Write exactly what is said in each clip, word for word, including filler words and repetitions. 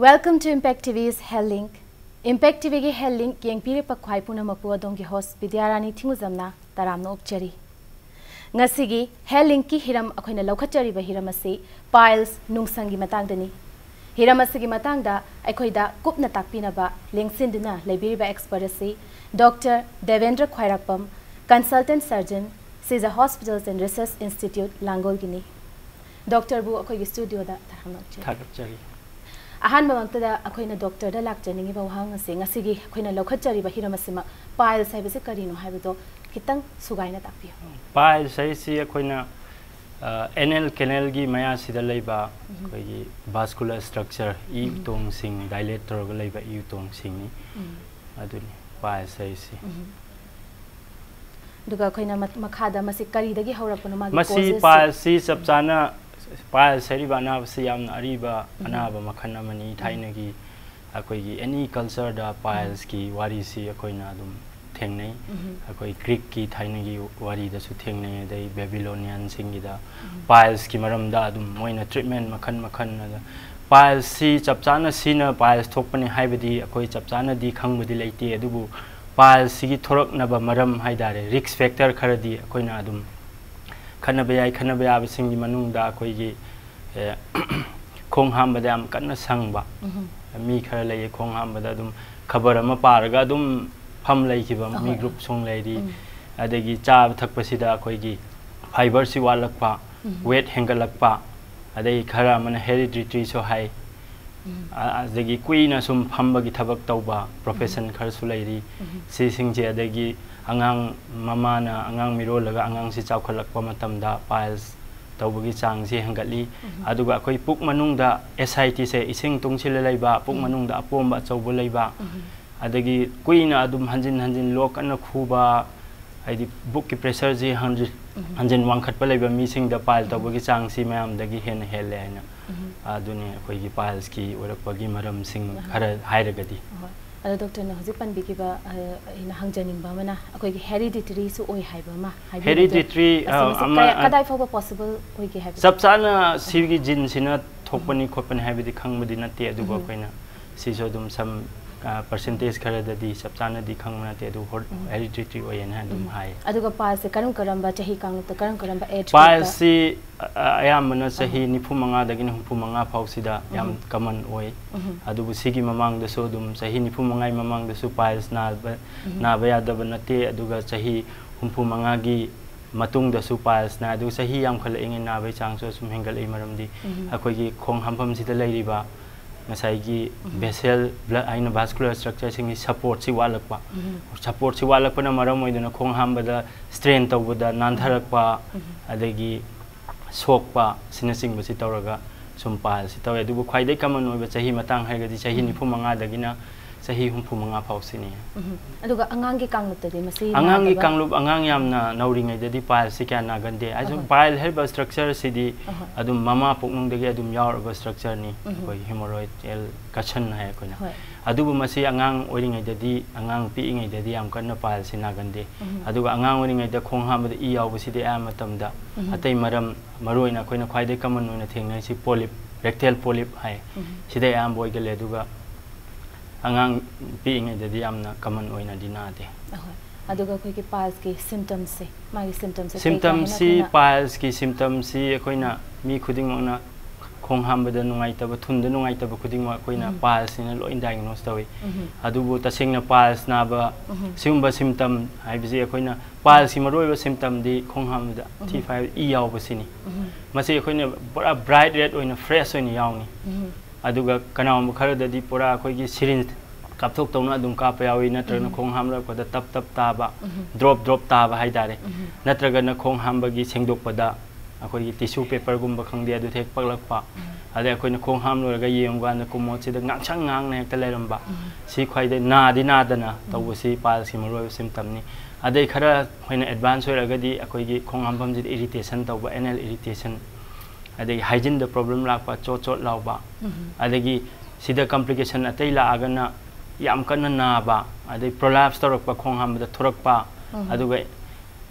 Welcome to Impact TV's Health Link. Impact TVꯒꯤ Health Link ꯌꯦꯡꯕꯤꯔꯤꯕ ꯈ꯭ꯋꯥꯏ ꯄꯨꯝꯅꯃꯛꯄꯨ ꯑꯗꯣꯝꯒꯤ host ꯕꯤꯗ꯭ꯌꯥꯔꯥꯅꯤ ꯊꯤꯡꯒꯨꯖꯝꯅ ꯇꯔꯥꯝꯅ ꯑꯣꯛꯆꯔꯤ꯫ ꯉꯁꯤꯒꯤ Health Linkꯀꯤ ꯍꯤꯔꯝ, ꯑꯩꯈꯣꯏꯅ ꯂꯧꯈꯠꯆꯔꯤꯕ ꯍꯤꯔꯝ ꯑꯁꯤ piles, ꯅꯨꯡꯁꯪꯒꯤ ꯃꯇꯥꯡꯗꯅꯤ꯫ ꯍꯤꯔꯝ ꯑꯁꯤꯒꯤ ꯃꯇꯥꯡꯗ ꯑꯩꯈꯣꯏꯗ ꯀꯨꯞꯅ ꯇꯥꯛꯄꯤꯅꯕ ꯂꯦꯡꯁꯤꯟꯗꯨꯅ ꯂꯩꯕꯤꯔꯤꯕ expert ꯑꯁꯤ Doctor ꯗꯦꯕꯦꯟꯗ꯭ꯔ ꯈ꯭ꯋꯥꯏꯔꯥꯛꯄꯝ, Consultant Surgeon, Sija Hospitals and Research Institute, ꯂꯥꯡꯒꯣꯜꯒꯤꯅꯤ꯫ Doctorꯕꯨ ꯑꯩꯈꯣꯏꯒꯤ studioꯗ ꯇꯔꯥꯝꯅ ꯑꯣꯛꯆꯔꯤ꯫ ꯊꯥꯒꯠꯆꯔꯤ꯫ ꯑꯍꯥꯟꯕꯃꯛꯇꯗ ꯑꯩꯈꯣꯏꯅ doctorꯗ ꯂꯥꯛꯆꯅꯤꯡꯉꯤꯕ ꯋꯥꯍꯪ ꯑꯁꯤ, ꯉꯁꯤꯒꯤ ꯑꯩꯈꯣꯏꯅ ꯂꯧꯈꯠꯆꯔꯤꯕ ꯍꯤꯔꯝ ꯑꯁꯤꯃꯛ piles ꯍꯥꯏꯕꯁꯤ ꯀꯔꯤꯅꯣ ꯍꯥꯏꯕꯗꯣ ꯈꯤꯇꯪ ꯁꯨꯒꯥꯏꯅ ꯇꯥꯛꯄꯤꯌꯨ꯫ Piles ꯍꯥꯏꯁꯤ ꯑꯩꯈꯣꯏꯅ, ꯑ, anal canalꯒꯤ ꯃꯌꯥꯁꯤꯗ ꯂꯩꯕ ꯎꯝ꯫ ꯑꯩꯈꯣꯏꯒꯤ vascular structure, ꯏ ꯎꯝ꯫ ꯎꯇꯣꯡꯁꯤꯡ dilate ꯇꯧꯔꯒ ꯂꯩꯕ ꯏ ꯎꯇꯣꯡꯁꯤꯡꯅꯤ꯫ ꯎꯝ꯫ ꯑꯗꯨꯅꯤ piles ꯍꯥꯏꯁꯤ꯫ ꯎꯝ꯫ ꯑꯗꯨꯒ ꯑꯩꯈꯣꯏꯅ ꯃ-, ꯃꯈꯥꯗ ꯃꯁꯤ ꯀꯔꯤꯗꯒꯤ ꯍꯧꯔꯛꯄꯅꯣ, ꯃꯥꯒꯤ ꯃꯁꯤ causes ꯁꯦ? Pilesꯁꯤ ꯆꯞ ꯆꯥꯅ, piles ꯍꯥꯏꯔꯤꯕ ꯑꯅꯥꯕꯁꯤ ꯌꯥꯝꯅ ꯑꯔꯤꯕ ꯎꯝ꯫ ꯑꯅꯥꯕ ꯃꯈꯜ ꯑꯃꯅꯤ꯫ ꯎꯝ꯫ ꯊꯥꯏꯅꯒꯤ ꯑꯩꯈꯣꯏꯒꯤ any cultureꯗ pilesꯀꯤ ꯋꯥꯔꯤꯁꯤ ꯑꯩꯈꯣꯏꯅ ꯑꯗꯨꯝ ꯊꯦꯡꯅꯩ꯫ ꯎꯝ꯫ ꯑꯩꯈꯣꯏ Greekꯀꯤ ꯊꯥꯏꯅꯒꯤ ꯋꯥꯔꯤꯗꯁꯨ ꯊꯦꯡꯅꯩ, ꯑꯗꯩ Babylonianꯁꯤꯡꯒꯤꯗ ꯎꯝ꯫ Pilesꯀꯤ ꯃꯔꯝꯗ ꯑꯗꯨꯝ ꯃꯣꯏꯅ treatment ꯃꯈꯜ ꯃꯈꯜ, ꯑꯗ Pilesꯁꯤ ꯆꯞ ꯆꯥꯅ ꯁꯤꯅ piles ꯊꯣꯛꯄꯅꯤ ꯍꯥꯏꯕꯗꯤ ꯑꯩꯈꯣꯏ ꯆꯞ ꯆꯥꯅꯗꯤ ꯈꯪꯕꯗꯤ ꯂꯩꯇꯦ, ꯑꯗꯨꯕꯨ Pilesꯁꯤꯒꯤ ꯊꯣꯔꯛꯅꯕ ꯃꯔꯝ ꯍꯥꯏ ꯇꯥꯔꯦ, risk factor ꯈꯔꯗꯤ ꯑꯩꯈꯣꯏꯅ ꯑꯗꯨꯝ ꯈꯟꯅꯕ ꯌꯥꯏ꯫ ꯈꯟꯅꯕ ꯌꯥꯕꯁꯤꯡꯒꯤ ꯃꯅꯨꯡꯗ ꯑꯩꯈꯣꯏꯒꯤ, ꯑꯦ, ꯈꯣꯡ ꯍꯥꯝꯕꯗ ꯌꯥꯝ ꯀꯟꯅ ꯁꯪꯕ ꯎꯝ꯫ ꯃꯤ ꯈꯔ ꯂꯩꯌꯦ, ꯈꯣꯡ ꯍꯥꯝꯕꯗ ꯑꯗꯨꯝ ꯈꯕꯔ ꯑꯃ ꯄꯥꯔꯒ ꯑꯗꯨꯝ ꯐꯝ ꯂꯩꯈꯤꯕ ꯃꯤ ꯑꯍꯣꯏ꯫ group ꯁꯨꯡ ꯂꯩꯔꯤ꯫ ꯎꯝ꯫ ꯑꯗꯒꯤ ꯆꯥꯕ ꯊꯛꯄꯁꯤꯗ ꯑꯩꯈꯣꯏꯒꯤ fiberꯁꯤ ꯋꯥꯠꯂꯛꯄ, ꯎꯝ꯫ weight ꯍꯦꯟꯒꯠꯂꯛꯄ, ꯑꯗꯩ ꯈꯔ ꯑꯃꯅ hereditaryꯁꯨ ꯍꯥꯏ꯫ ꯎꯝ꯫ ꯑ-, ꯑꯗꯒꯤ ꯀꯨꯏꯅ ꯁꯨꯝ ꯐꯝꯕꯒꯤ ꯊꯕꯛ ꯇꯧꯕ profession ꯎꯝ꯫ ꯈꯔꯁꯨ ꯂꯩꯔꯤ꯫ ꯎꯝ꯫ ꯁꯤꯁꯤꯡꯁꯦ, ꯑꯗꯒꯤ ꯑꯉꯥꯡ ꯃꯃꯥꯅ ꯑꯉꯥꯡ ꯃꯤꯔꯣꯜꯂꯒ ꯑꯉꯥꯡꯁꯤ ꯆꯥꯎꯈꯠꯂꯛꯄ ꯃꯇꯝꯗ piles ꯇꯧꯕꯒꯤ ꯆꯥꯡꯁꯤ ꯍꯦꯟꯒꯠꯂꯤ꯫ ꯎꯝ꯫ ꯑꯗꯨꯒ ꯑꯩꯈꯣꯏ ꯄꯨꯛ ꯃꯅꯨꯡꯗ SITꯁꯦ, ꯏꯁꯤꯡ ꯇꯨꯡꯁꯤꯜꯂ ꯂꯩꯕ, ꯄꯨꯛ ꯎꯝ꯫ ꯃꯅꯨꯡꯗ ꯑꯄꯣꯝꯕ ꯑꯆꯧꯕ ꯂꯩꯕ, ꯎꯝ꯫ ꯑꯗꯒꯤ ꯀꯨꯏꯅ ꯑꯗꯨꯝ ꯍꯟꯖꯤꯟ ꯍꯟꯖꯤꯟ ꯂꯣꯛ ꯀꯟꯅ ꯈꯨꯕ, ꯍꯥꯏꯗꯤ ꯄꯨꯛꯀꯤ pressureꯁꯤ ꯍꯟꯖꯤꯟ, ꯎꯝ꯫ ꯍꯟꯖꯤꯟ ꯋꯥꯡꯈꯠꯄ ꯂꯩꯕ ꯃꯤꯁꯤꯡꯗ pile ꯎꯝ꯫ ꯇꯧꯕꯒꯤ ꯆꯥꯡꯁꯤ ꯃꯌꯥꯝꯗꯒꯤ ꯍꯦꯟꯅ ꯍꯦꯜꯂꯦ ꯍꯥꯏꯅ꯫ ꯎꯝ꯫ ꯑꯗꯨꯅꯤ ꯑꯩꯈꯣꯏꯒꯤ pilesꯀꯤ ꯑꯣꯏꯔꯛꯄꯒꯤ ꯃꯔꯝꯁꯤꯡ ꯑꯍꯣꯏ꯫ ꯈꯔ ꯍꯥꯏꯔꯒꯗꯤ꯫ ꯍꯣꯏ꯫ ꯑꯗꯣ doctorꯅ ꯍꯧꯖꯤꯛ ꯄꯟꯕꯤꯈꯤꯕ, ꯑ, ꯑꯩꯅ ꯍꯪꯖꯅꯤꯡꯕ ꯑꯃꯅ, ꯑꯩꯈꯣꯏꯒꯤ hereditaryꯁꯨ ꯑꯣꯏ ꯍꯥꯏꯕ ꯑꯃ ꯍꯥꯏꯕꯤꯕꯗꯣ, Hereditary, ꯑꯁꯤꯃꯁꯦ ꯑ, ꯑꯃ, ꯀꯌꯥ, ꯑ, ꯀꯗꯥꯏ ꯐꯥꯎꯕ possible ꯑꯣꯏꯒꯦ ꯍꯥꯏꯕꯗꯣ? ꯆꯞ ꯆꯥꯅ ꯁꯤꯒꯤ geneꯁꯤꯅ ꯊꯣꯛꯄꯅꯤ ꯈꯣꯠꯄꯅꯤ ꯍꯥꯏꯕꯗꯤ ꯈꯪꯕꯗꯤ ꯅꯠꯇꯦ, ꯑꯗꯨꯕꯨ ꯑꯩꯈꯣꯏꯅ ꯁꯤꯁꯨ ꯑꯗꯨꯝ ꯁꯝ ꯄꯔꯁꯦꯟꯇꯦꯖ ꯈꯔꯗꯗꯤ ꯆꯞ ꯆꯥꯅꯗꯤ ꯈꯪꯕ ꯅꯠꯇꯦ, ꯑꯗꯨ ꯍꯦꯔꯤꯗꯤꯇ꯭ꯔꯤ ꯑꯣꯏꯌꯦꯅ ꯑꯗꯨꯝ ꯍꯥꯏ꯫ ꯑꯗꯨꯒ ꯄꯥꯏꯜꯁꯁꯦ ꯀꯔꯝ ꯀꯔꯝꯕ ꯆꯍꯤ ꯀꯥꯡꯂꯨꯞꯇ, ꯀꯔꯝ ꯀꯔꯝꯕ ꯑꯦꯖ ꯒ꯭ꯔꯨꯞꯇ? ꯄꯥꯏꯜꯁꯁꯤ ꯑ- ꯑ- ꯑꯌꯥꯝꯕꯅ ꯆꯍꯤ ꯅꯤꯐꯨ ꯃꯉꯥꯗꯒꯤꯅ ꯍꯨꯝꯐꯨ ꯃꯉꯥ ꯐꯥꯎꯁꯤꯗ ꯌꯥꯝ ꯀꯃꯟ ꯑꯣꯏ꯫ ꯑꯗꯨꯕꯨ ꯁꯤꯒꯤ ꯃꯃꯥꯡꯗꯁꯨ ꯑꯗꯨꯝ ꯆꯍꯤ ꯅꯤꯐꯨ ꯃꯉꯥꯒꯤ ꯃꯃꯥꯡꯗꯁꯨ ꯄꯥꯏꯜꯁ ꯅꯥꯕ ꯅꯥꯕ ꯌꯥꯗꯕ ꯅꯠꯇꯦ, ꯑꯗꯨꯒ ꯆꯍꯤ ꯍꯨꯝꯐꯨ ꯃꯉꯥꯒꯤ ꯃꯇꯨꯡꯗꯁꯨ ꯄꯥꯏꯜꯁ ꯅꯥꯏ꯫ ꯑꯗꯨꯒ ꯆꯍꯤ ꯌꯥꯝꯈꯠꯂꯛꯏꯉꯩ ꯅꯥꯕꯒꯤ ꯆꯥꯡꯁꯨ ꯑꯁꯨꯝ ꯍꯦꯟꯒꯠꯂꯛꯏ, ꯃꯔꯝꯗꯤ ꯑꯩꯈꯣꯏꯒꯤ ꯈꯣꯡ ꯍꯥꯝꯐꯝꯁꯤꯗ ꯂꯩꯔꯤꯕ ꯉꯁꯥꯏꯒꯤ ꯚꯦꯁꯦꯜ ꯕ꯭ꯂꯗ ꯍꯥꯏꯅ ꯚꯥꯁꯀꯨꯂꯔ ꯁ꯭ꯇ꯭ꯔꯛꯆꯔꯁꯤꯡꯒꯤ ꯁꯄꯣꯔꯠꯁꯤ ꯋꯥꯠꯂꯛꯄ, ꯁꯄꯣꯔꯠꯁꯤ ꯋꯥꯠꯂꯛꯄꯅ ꯃꯔꯝ ꯑꯣꯏꯗꯨꯅ ꯈꯣꯡ ꯍꯥꯝꯕꯗ ꯁ꯭ꯇ꯭ꯔꯦꯟ ꯇꯧꯕꯗ ꯅꯥꯟꯊꯔꯛꯄ, ꯑꯗꯒꯤ ꯁꯣꯛꯄ ꯑꯁꯤꯅꯆꯤꯡꯕꯁꯤ ꯇꯧꯔꯒ ꯁꯨꯝ ꯄꯥꯏꯜꯁꯤ ꯇꯧꯋꯦ꯫ ꯑꯗꯨꯕꯨ ꯈ꯭ꯋꯥꯏꯗꯒꯤ ꯀꯃꯟ ꯑꯣꯏꯕ ꯆꯍꯤ ꯃꯇꯥꯡ ꯍꯥꯏꯔꯒꯗꯤ ꯆꯍꯤ ꯅꯤꯐꯨ ꯃꯉꯥꯗꯒꯤꯅ ꯆꯍꯤ ꯍꯨꯝꯐꯨ ꯃꯉꯥ ꯐꯥꯎꯁꯤꯅꯤ꯫ ꯎꯝ꯫ ꯑꯗꯨꯒ ꯑꯉꯥꯡꯒꯤ ꯀꯥꯡꯂꯨꯞꯇꯗꯤ ꯃꯁꯤ ꯑꯉꯥꯡꯒꯤ ꯅꯥꯗꯕ? ꯀꯥꯡꯂꯨꯞ, ꯑꯉꯥꯡ ꯌꯥꯝꯅ ꯅꯧꯔꯤꯉꯩꯗꯗꯤ ꯄꯥꯏꯜꯁꯁꯤ ꯀꯌꯥ ꯅꯥꯒꯟꯗꯦ꯫ ꯑꯩꯁꯨ ꯑꯍꯣꯏ꯫ ꯄꯥꯏꯜ ꯍꯥꯏꯔꯤꯕ ꯁ꯭ꯇ꯭ꯔꯛꯆꯔꯁꯤꯗꯤ ꯑꯍꯣꯏ꯫ ꯑꯗꯨꯝ ꯃꯃꯥ ꯄꯣꯛꯅꯨꯡꯗꯒꯤ ꯑꯗꯨꯝ ꯌꯥꯎꯔꯕ ꯁ꯭ꯇ꯭ꯔꯛꯆꯔꯅꯤ꯫ ꯑꯩꯈꯣꯏ ꯍꯤꯃꯣꯔꯣꯏꯗꯦꯜ ꯀꯁꯟ ꯍꯥꯏ ꯑꯩꯈꯣꯏꯅ꯫ ꯍꯣꯏ꯫ ꯑꯗꯨꯕꯨ ꯃꯁꯤ ꯑꯉꯥꯡ ꯑꯣꯏꯔꯤꯉꯩꯗꯗꯤ, ꯑꯉꯥꯡ ꯄꯤꯛꯏꯉꯩꯗꯗꯤ ꯌꯥꯝ ꯀꯟꯅ ꯄꯥꯏꯜꯁꯁꯤ ꯅꯥꯒꯟꯗꯦ꯫ ꯎꯝ꯫ ꯑꯗꯨꯒ ꯑꯉꯥꯡ ꯑꯣꯏꯔꯤꯉꯩꯗ ꯈꯣꯡ ꯍꯥꯝꯕꯗ ꯏ ꯌꯥꯎꯕꯁꯤꯗꯤ ꯑꯌꯥꯝꯕ ꯃꯇꯝꯗ ꯎꯝ꯫ ꯑꯇꯩ ꯃꯔꯝ, ꯃꯔꯨꯑꯣꯏꯅ ꯑꯩꯈꯣꯏꯅ ꯈ꯭ꯋꯥꯏꯗꯒꯤ ꯀꯃꯟ ꯑꯣꯏꯅ ꯊꯦꯡꯅꯔꯤꯁꯤ ꯄꯣꯂꯤꯞ, ꯔꯦꯛꯇꯦꯜ ꯄꯣꯂꯤꯞ ꯍꯥꯏ꯫ ꯎꯝ꯫ ꯁꯤꯗ ꯑꯌꯥꯝꯕ ꯑꯣꯏꯒꯜꯂꯦ꯫ ꯑꯗꯨꯒ ꯑꯉꯥꯡ ꯄꯤꯛꯏꯉꯩꯗꯗꯤ ꯌꯥꯝꯅ ꯀꯃꯟ ꯑꯣꯏꯅꯗꯤ ꯅꯥꯗꯦ꯫ ꯑꯍꯣꯏ꯫ ꯑꯗꯨꯒ ꯑꯩꯈꯣꯏꯒꯤ ꯄꯥꯏꯜꯁꯀꯤ ꯁꯤꯝꯇꯝꯁꯦ, ꯃꯥꯒꯤ ꯁꯤꯝꯇꯝꯁꯦ ꯀꯩ ꯀꯩ ꯁꯤꯝꯇꯝꯁꯤ, ꯍꯥꯏꯅ ꯑꯩꯈꯣꯏꯅ ꯄꯥꯏꯜꯁꯀꯤ ꯁꯤꯝꯇꯝꯁꯤ ꯑꯩꯈꯣꯏꯅ ꯃꯤ ꯈꯨꯗꯤꯡꯃꯛꯅ ꯈꯣꯡ ꯍꯥꯝꯕꯗ ꯅꯨꯡꯉꯥꯏꯇꯕ, ꯊꯨꯟꯗ ꯅꯨꯡꯉꯥꯏꯇꯕ ꯈꯨꯗꯤꯡꯃꯛ ꯑꯩꯈꯣꯏꯅ ꯎꯝ꯫ ꯄꯥꯏꯜꯁꯅ ꯂꯣꯏ ꯗꯥꯏꯒꯅꯣꯁ ꯇꯧꯏ꯫ ꯎꯝ꯫ ꯑꯗꯨꯕꯨ ꯇꯁꯦꯡꯅ ꯄꯥꯏꯜꯁ ꯅꯥꯕ ꯎꯝ꯫ ꯁꯤꯒꯨꯝꯕ ꯁꯤꯝꯇꯝ ꯍꯥꯏꯕꯁꯤ ꯑꯩꯈꯣꯏꯅ ꯄꯥꯏꯜꯁꯀꯤ ꯃꯔꯨꯑꯣꯏꯕ ꯁꯤꯝꯇꯝꯗꯤ ꯈꯣꯡ ꯍꯥꯝꯕꯗ ꯎꯝ꯫ ꯊꯤ ꯐꯥꯏꯕ ꯏ ꯌꯥꯎꯕꯁꯤꯅꯤ꯫ ꯎꯝ꯫ ꯃꯁꯤ ꯑꯩꯈꯣꯏꯅ ꯄꯨꯔꯥ ꯕ꯭ꯔꯥꯏꯠ ꯔꯦꯗ ꯑꯣꯏꯅ ꯐ꯭ꯔꯦꯁ ꯑꯣꯏꯅ ꯌꯥꯎꯅꯤ꯫ ꯎꯝ꯫ ꯑꯗꯨꯒ ꯀꯅꯥꯒꯨꯝꯕ ꯈꯔꯗꯗꯤ ꯄꯨꯔꯥ ꯑꯩꯈꯣꯏꯒꯤ ꯁꯤꯔꯤꯟꯖ ꯀꯥꯞꯊꯣꯛꯇꯧꯅ ꯑꯗꯨꯝ ꯀꯥꯞꯄ ꯌꯥꯎꯏ, ꯅꯠꯇ꯭ꯔꯒꯅ ꯎꯝ꯫ ꯈꯣꯡ ꯍꯥꯝꯂꯛꯄꯗ ꯇꯞ ꯇꯞ ꯇꯥꯕ, ꯎꯝ꯫ ꯗ꯭ꯔꯣꯞ ꯗ꯭ꯔꯣꯞ ꯇꯥꯕ ꯍꯥꯏꯇꯥꯔꯦ꯫ ꯎꯝ꯫ ꯅꯠꯇ꯭ꯔꯒꯅ ꯈꯣꯡ ꯍꯥꯝꯕꯒꯤ ꯁꯦꯡꯗꯣꯛꯄꯗ ꯑꯩꯈꯣꯏꯒꯤ ꯇꯤꯁꯨ ꯄꯦꯄꯔꯒꯨꯝꯕ ꯈꯪꯗꯦ, ꯑꯗꯨ ꯍꯦꯛ ꯄꯛꯂꯛꯄ, ꯎꯝ꯫ ꯑꯗꯩ ꯑꯩꯈꯣꯏꯅ ꯈꯣꯡ ꯍꯥꯝ ꯂꯣꯏꯔꯒ ꯌꯦꯡꯉꯨꯀꯥꯟꯗ ꯀꯨꯃꯣꯠꯁꯤꯗ ꯉꯥꯡꯁꯪ ꯉꯥꯡꯅ ꯍꯦꯛꯇ ꯂꯩꯔꯝꯕ, ꯎꯝ꯫ ꯁꯤ ꯈ꯭ꯋꯥꯏꯗꯩ ꯅꯥꯗꯤ ꯅꯥꯗꯅ ꯇꯧꯕꯁꯤ ꯄꯥꯏꯜꯁꯀꯤ ꯃꯔꯨꯑꯣꯏꯕ ꯁꯤꯝꯇꯝꯅꯤ꯫ ꯑꯗꯩ ꯈꯔ ꯑꯩꯈꯣꯏꯅ ꯑꯦꯗꯚꯥꯟꯁ ꯑꯣꯏꯔꯒꯗꯤ ꯑꯩꯈꯣꯏꯒꯤ ꯈꯣꯡ ꯍꯥꯝꯐꯝꯁꯤꯗ ꯏꯔꯤꯇꯦꯁꯟ ꯇꯧꯕ, ꯑꯦꯅꯦꯜ ꯏꯔꯤꯇꯦꯁꯟ, ꯑꯗꯒꯤ ꯍꯥꯏꯖꯤꯟꯗ ꯄ꯭ꯔꯣꯕ꯭ꯂꯦꯝ ꯂꯥꯛꯄ, ꯆꯣꯠ ꯆꯣꯠ ꯂꯥꯎꯕ, ꯎꯝ꯫ ꯑꯗꯒꯤ ꯁꯤꯗ ꯀꯝꯄ꯭ꯂꯤꯀꯦꯁꯟ ꯑꯇꯩ ꯂꯥꯛꯑꯒꯅ ꯌꯥꯝ ꯀꯟꯅ ꯅꯥꯕ, ꯑꯗꯩ ꯄ꯭ꯔꯣꯂꯥꯞꯁ ꯇꯧꯔꯛꯄ, ꯈꯣꯡ ꯍꯥꯝꯕꯗ ꯊꯣꯔꯛꯄ, ꯎꯝ꯫ ꯑꯗꯨꯒ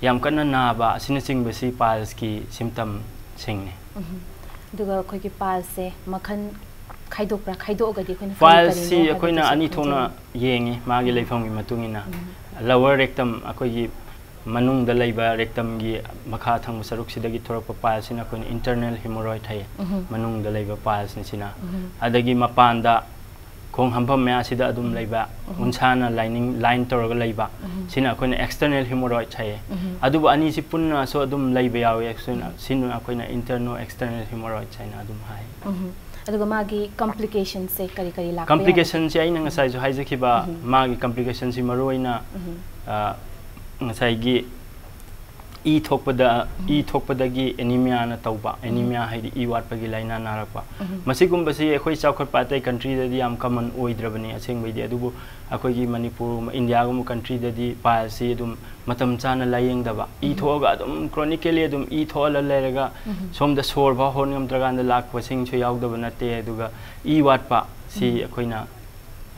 ꯌꯥꯝ ꯀꯟꯅ ꯅꯥꯕ, ꯑꯁꯤꯅꯆꯤꯡꯕꯁꯤ ꯄꯥꯏꯜꯁꯀꯤ ꯁꯤꯝꯇꯝꯁꯤꯡꯅꯤ꯫ ꯎꯝ꯫ ꯑꯗꯨꯒ ꯑꯩꯈꯣꯏꯒꯤ piles ꯁꯦ ꯃꯈꯜ ꯈꯥꯏꯗꯣꯛꯄ꯭ꯔꯥ? ꯈꯥꯏꯗꯣꯛꯑꯒꯗꯤ ꯑꯩꯈꯣꯏꯅ ꯀꯔꯤ piles ꯁꯤ ꯀꯔꯤꯅꯣ ꯑꯩꯈꯣꯏꯅ ꯍꯥꯏꯕꯗꯨꯁꯨ ꯑꯅꯤ ꯊꯣꯛꯅ ꯈꯪꯖꯅꯤꯡꯉꯤ꯫ ꯌꯦꯡꯉꯤ, ꯃꯥꯒꯤ ꯎꯝ꯫ ꯂꯩꯐꯝꯒꯤ ꯃꯇꯨꯡ ꯏꯟꯅ꯫ ꯎꯝ꯫ Lower rectum, ꯑꯩꯈꯣꯏꯒꯤ ꯃꯅꯨꯡꯗ ꯂꯩꯕ rectum ꯒꯤ ꯃꯈꯥ ꯊꯪꯕ ꯁꯔꯨꯛꯁꯤꯗꯒꯤ ꯊꯣꯔꯛꯄ piles ꯁꯤꯅ ꯑꯩꯈꯣꯏꯅ internal hemorrhoid ꯍꯥꯏꯌꯦ꯫ ꯎꯝ꯫ ꯃꯅꯨꯡꯗ ꯂꯩꯕ piles ꯅꯤ ꯁꯤꯅ꯫ ꯎꯝ꯫ ꯑꯗꯒꯤ ꯃꯄꯥꯟꯗ ꯈꯣꯡ ꯍꯥꯝꯐꯝ ꯃꯌꯥꯁꯤꯗ ꯑꯗꯨꯝ ꯎꯝ꯫ ꯂꯩꯕ, ꯎꯝ꯫ ꯎꯟꯁꯥꯅ lining, line ꯇꯧꯔꯒ ꯂꯩꯕ, ꯎꯝ꯫ ꯁꯤꯅ ꯑꯩꯈꯣꯏꯅ external hemorrhoid ꯍꯥꯏꯌꯦ꯫ ꯎꯝ꯫ ꯑꯗꯨꯕꯨ ꯑꯅꯤꯁꯤ ꯄꯨꯟꯅꯁꯨ ꯑꯗꯨꯝ ꯂꯩꯕ ꯌꯥꯎꯋꯦ꯫ ꯁꯤꯅ, ꯎꯝ꯫ ꯁꯤꯅ ꯑꯩꯈꯣꯏꯅ internal external hemorrhoid ꯍꯥꯏꯅ ꯑꯗꯨꯝ ꯍꯥꯏ꯫ ꯎꯝ꯫ ꯑꯗꯨꯒ ꯃꯥꯒꯤ complication ꯁꯦ ꯀꯔꯤ ꯀꯔꯤ ꯂꯥꯛꯄ ꯌꯥꯏ? Complication ꯁꯦ ꯑꯩꯅ ꯎꯝ꯫ ꯉꯁꯥꯏꯁꯨ ꯍꯥꯏꯖꯈꯤꯕ, ꯎꯝ꯫ ꯃꯥꯒꯤ complication ꯁꯤ ꯃꯔꯨ ꯑꯣꯏꯅ, ꯎꯝ꯫ ꯑ, ꯉꯁꯥꯏꯒꯤ ꯏ ꯊꯣꯛꯄꯗ, ꯎꯝ꯫ ꯏ ꯊꯣꯛꯄꯗꯒꯤ anemia ꯅ ꯇꯧꯕ, ꯎꯝ꯫ Anemia ꯍꯥꯏꯗꯤ ꯏ ꯋꯥꯠꯄꯒꯤ ꯂꯥꯏꯅꯥ ꯅꯥꯔꯛꯄ꯫ ꯎꯝ꯫ ꯃꯁꯤꯒꯨꯝꯕꯁꯤ ꯑꯩꯈꯣꯏ ꯆꯥꯎꯈꯠꯄ ꯑꯇꯩ country ꯗꯗꯤ ꯌꯥꯝ common ꯑꯣꯏꯗ꯭ꯔꯕꯅꯤ ꯑꯁꯦꯡꯕꯩꯗꯤ, ꯑꯗꯨꯕꯨ ꯑꯩꯈꯣꯏꯒꯤ ꯃꯅꯤꯄꯨꯔ, India ꯒꯨꯝꯕ country ꯗꯗꯤ piles ꯁꯤ ꯑꯗꯨꯝ ꯃꯇꯝ ꯆꯥꯅ ꯂꯥꯏꯌꯦꯡꯗꯕ, ꯏ ꯎꯝ꯫ ꯊꯣꯛꯑꯒ ꯑꯗꯨꯝ chronically ꯑꯗꯨꯝ ꯏ ꯊꯣꯛꯍꯜꯂ ꯂꯩꯔꯒ ꯎꯝ꯫ ꯁꯣꯝꯗ ꯁꯣꯔ ꯐꯥꯎ ꯍꯣꯟ ꯉꯝꯗ꯭ꯔꯀꯥꯟꯗ ꯂꯥꯛꯄꯁꯤꯡꯁꯨ ꯌꯥꯎꯗꯕ ꯅꯠꯇꯦ꯫ ꯑꯗꯨꯒ ꯏ ꯋꯥꯠꯄ ꯁꯤ ꯎꯝ꯫ ꯑꯩꯈꯣꯏꯅ